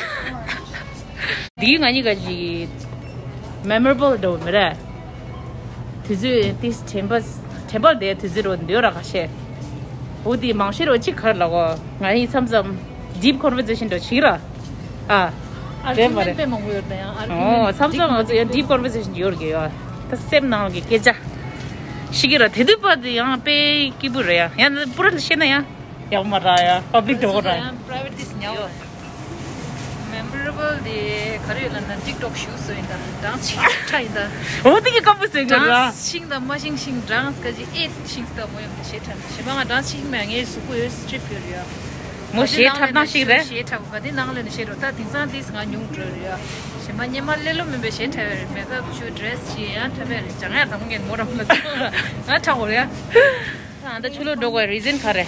འདིའི་ང་གཉིས་ཀ་ཅིག་memorable འདྲ་བོ་མི་རེད། དུས་ཚོད་ཏིས་དྲན་པ་དྲན་པ་དེ་དུས་ཚོད་རོ་འདི་ར་ཁ་ཤས། འོ་དེ་མང་ཤོས་རོ་གཅིག་གར་ལ་གོ་ང་ཡི་མཚམས་མཚམས་deep conversation འདྲ་བྱེད་ར། ཨ། རེད་མ་རེད། Argument དཔེ་མང་པོ་ཡོད་ད་ཡང་ཨོ་argument མཚམས་མཚམས་ང་ཚོ་ཡང་deep conversation ཡོད་རྒྱུ་ཡོད། ད་སེམས་ནང་གི་སྐད་ཆ་ཤི་གི་ར། དེ་དུས་པ་དེ་ཡང་དཔེ་སྐྱིད་པོ་རེད་ཡ། ཡང་ན་པུ་ར་ལ་བཤད་ན་ཡང་ཡག་མ་ར་ཡ། Public འགྲོ་གོ་ར་ཡང་private this ཉའོ། Memorable དེ་ག་རེ་ཡོད་ལབ་ན་TikTok ཞུགས་སོ་ཡིན་ད། dance ཤིང་ཁྲ་ཡིན་ད། འོ་དེ་གི་སྐམ་པོ་ཟེར་གི་ར། Dance ཤིང་ད་མ་ཤིང་ཤིང་dance ག་ཅི་ཨེ་ཤིང་ད་མོ་ཡོང་ད་ཞེ་ཁྲ་ཞེ་མ་ང་dance ཤིང་མ་ངའི་གཟུགས་པོ་ཡོད་strip ཡོད་རེད་ཡ། མོ་ཞེ་ཁྲ་ནང་ཤིག་རེད། ཞེ་ཁྲ་ག་དེ་ནང་ལས་ནས་ཞེ་རོ་ད་དེང་སང་དེས་ང་ཉུང་འགྲོ་རེད་ཡ། ཞེ་མ་སྙེ་མ་ལེ་ལོ་མིན་པའི་ཞེ་ཁྲ་བས་རེད། makeup ཞུ་dress ཞེ་ཡང་ཁྲ་བས་རེད། ཅང་ཡ་དང་ངས་མོ་རང་ལ་ང་ཁྲ་གོ་རེད་ཡ། ཨ་ད་ཆུ་ལོ་འགྲོ་དགོས་reason ག་རེ།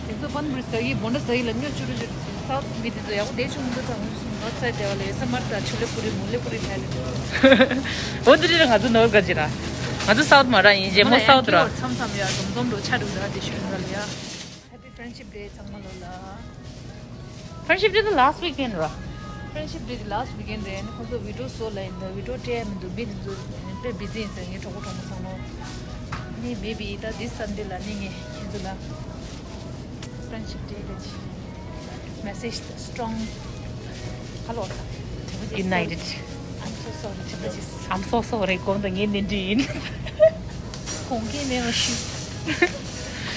དེ་ཚོ་པན་པུ་རི་ཟ་གི་བོན་ཌ་ཟ་གི་ལ་སྨྱོ་ཅུ་རུ་ཅུ་རུ་ཅུ་རུ་སའུཐ་མི་དེ་ཚོ་ཡག་པོ་བསྡད་ཆུ་མི་འདུག་ད་ངུ་སུ་ནོར་ཚ་དེ་བ་ལ་ཡོད་ས་མར་ད་ཆུ་ལེ་པུ་རི་མུ་ལེ་པུ་རི་ཐལ་ལེ། འོ་དེ་རེད་ང་ཚོ་ནོར་ག་ཅི་ར། ང་ཚོ་སའུ་ཐི་མ་ར་ཡིན། རྗེས་མ་སའུ་ཐི་ར། མཚམས་མཚམས་ཡ་འཛོམས་འཛོམས་འགྲོ་ཆ་འགྲོ་ཟ་དེ་ཤོད་འདྲ་ལ་ཡ། Happy Friendship Day ཚང་མ་ལོ་ལ། Friendship Day the last weekend ར། Friendship Day the last weekend རེད། ཁོ་ཚོ་བི་ཌི་ཡོ་བཟོ་ལ་ཡིན་ད། བི་ཌི་ཡོ་སྤྲད་ཡ་མི་འདུག་མི་དེ་ཚོ་དཔེ་བི་ཛི་ཡིན་ཟེར། ངའི་གྲོགས་པོ་གྲོགས་མོ་ཚང་མ་ནི། Maybe ད་this Sunday ལ་ནི་ངས་ཁྱེད་ཚོ་ལ་Friendship Day གི་message strong hello United. I'm so sorry. I'm so sorry. གོང་དུ་ངའི་ནི་འདྲི་ཡིན། གོང་གི་ནས་ཞུ།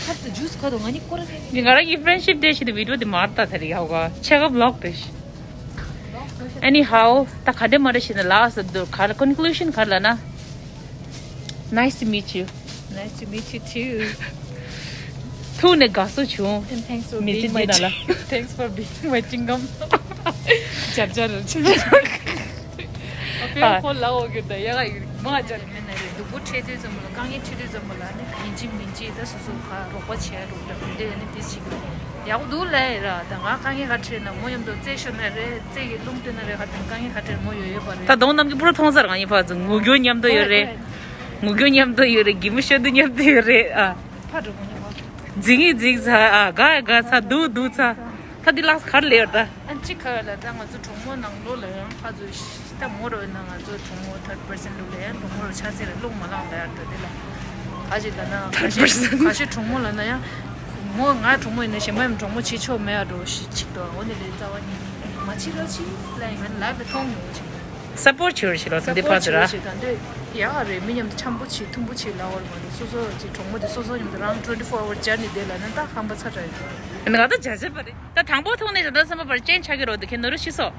ཁབ་ཏུ་ཇུས་ཁ་དོ་ང་ནི་སྐོར་རེ། ང་རང་གི་Friendship Day ཞིག་ཏུ་བི་ཌི་ཡོ་དེ་མར་ལྟ་ཐ་རི་ཧའོ་ག་ཆེ་ག་བི་ལོག་དེ་ཤི། Anyhow ད་ག་འདྲེ་མ་རེ་ཞིག་ནི་ལ་སི་དུ་ག་ལ་conclusion ག་ལ་ན། Nice to meet you. Nice to meet you too. ཐུག་ནས་དགའ་བསུ་བྱུང་། And thanks for མི་being ཚེ་my འདི་ན་ལ། Thanks for being my ཅིང་ཀམ། ཇར་ཇར་རུ་ཆུ། ཨ་ཕའི་ཁོ་ལ་འོ་གི་ད་ཡ་ག་ཡི་མ་ཇར་མེད་ན་རེད། སྡུག་པོ་འཕྲད་དུས་ཙམ་པ་ལ་དཀའ་ངལ་འཕྲད་དུས་ཙམ་པ་ལ་ནི་ཡིན་གཅིག་མིན་གཅིག་ད་སོ་སོ་ག་རོགས་པ་བྱས་རོགས་འདྲ་མི་འདྲ་ནི་དེ་ཞིག་ཡག་པོ་འདུག་ལ་ཡི་ར། ད་ང་དཀའ་ངལ་ག་འཕྲད་ན་མོ་མཉམ་དུ་རྩེད་ཤོར་ན་རེད། རྩེད་ཀྱི་རླུང་བཏོན་ན་རེད། ག་དེ་དཀའ་ངལ་ག་འཕྲད་མོ་ཡོད་ཡོད་པ་རེད། ད་གདོང་རྣམས་ཀྱི་པུ་ར་མཐོང་ས་རང་ཡིན་ཕ་ཚོ་ངུ་རྒྱུ་མཉམ་དུ་ཡོད་རེད། ངུ་རྒྱུ་མཉམ་དུ་ཡོད་རེད། གད་མོ་ཤོར་དུས་མཉམ་དུ་ཡོད་རེད་ཨ། ཕ་འགྲོ་གོ་ཉོ་གོ། འཛིང་ངི་འཛིང་ཚ་ཨ་དགའ་དགའ་ཚ་སྡུག་སྡུག་ཚ། ད་འདི་ལགས་གར་ལེར་ད། ཨ་ཅི་ཁ་ལ་ད་ང་ཚོ་གྲོགས་མོ་ནང་ལོགས་ལ་ཡང་ཕ་ཚོ་ཤི་ད་མོ་རོ་ན་ང་ཚོ་གྲོགས་མོ་third person ལུགས་ལ་ཡང་གྲོགས་མོ་རོ་ཆ་ཚེ་ལ་རླུང་མ་ལངས་ད་ཡར་ད་དེ་ལ། ག་ཅི་ལ་ན་third person ག་ཤི་གྲོགས་མོ་ལ་ན་ཡང་། མོ་ང་གྲོགས་མོ་ཡིན་ན་གཞན་པ་ཡང་གྲོགས་མོ་བྱེད་ཆོག་མེད་ཨ་འགྲོ་ཤི་ཆིག་ཏོ་འོ་ནི་ལས་རྩ་བ་ཉིད་མ་ཅི་ར་ཅི་ལ་ཡིན་ལ་ལ་མཐོང་མྱོང་ཅིག་སཔོར་ཊི་བྱེད་རོགས་བྱེད་ལོ་སོང་འདི་ཕར་ཚུར་ར། ད་འདོད་ཡག་རེད། མི་མཉམ་དུ་འཆམ་པོ་བྱེད་མཐུན་པོ་བྱེད་ལ་བར་མ་རེད། སོ་སོ་ཅིག་གྲོགས་མོ་དེ་སོ་སོ་མཉམ་དུ་རང་twenty four hour journey དེ་ལ་ནི་ད་ཧམ་པ་ཚ་དྲགས་ཡོད། ང་ད་བྱ་བྱེད་པ་རེད། ད་དང་པོ་ཐུག་ནས་བྱ་ད་བསམ་པ་བར་ཅན་ཆགས་ཀྱི་རོགས་དེ་ཁྱེད་ནོར་རུ་ཤི་སོ། ལ་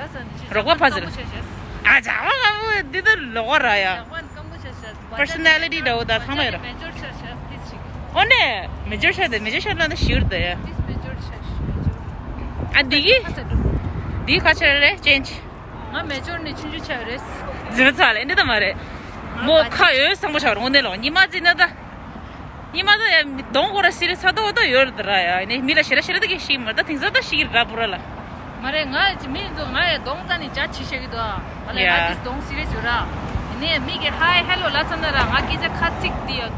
ས་ནི་ཅི་རོགས་པ་ཕ་ཟེར། ཨ་ཇག་པ་ཁ་པོ་འདི་ད་ལོག་པ་ར་ཡ། ཇག་པ་ནི་སྐམ་པོ་ཆ་ཤ། personality འདྲ་བོ་ད་ཚང་མ་ཡོད་ར། མེ་ཇོར་ཆ་ཤ་སྟི་ཅིག་ཨོ་ནེ། མེ་ཇོར་ཤ་དེ་མེ་ཇོར་ཤ་ལ་ན་ཞུར་དེ་ཡ། ཨ་འདི་གི། འདི་ཁ་ཆེ་རེད་ཅན་ཆི། ང་མེ་ཇོར་ནས་ཆུང་ཆུང་ཆགས་རེད། ཟིན་ཚ་ལེ་འདི་ད་མ་རེད། མོ་ཁ་ཡོད་བཟང་པོ་ཆགས་རེད་ཨོ་ནེ་ལོ་ཉི་མ་ཟིན་ན་ད། ཉི་མ་ད་ཡ་མི་གདོང་ཁོ་ར་སི་རི་ཚ་ཏོ་ཏོ་ཡོད་རེད་ད་ར་ཡ་ནི་མི་ལ་ཤེ་ར་ཤེ་ར་ད་གི་ཤི་མ་ད་དེང་སང་ད་ཤི་གི་ར་པུ་ར་ལ། མ་རེད་ང་ཅི་མི་ཚོ་ང་ཡ་གདོང་ད་ནི་ཅ་ཆི་ཤེ་གི་དོ། ཨ་ལ་ཡ་ང་དིས་གདོང་སི་རི་ཡོད་ར། ནི་མི་གི་ཧའི་ཧེ་ལོ་ལ་ཚ་ན་ར་ང་སྐད་ཆ་ཁ་ཚིག་དི་ཡ།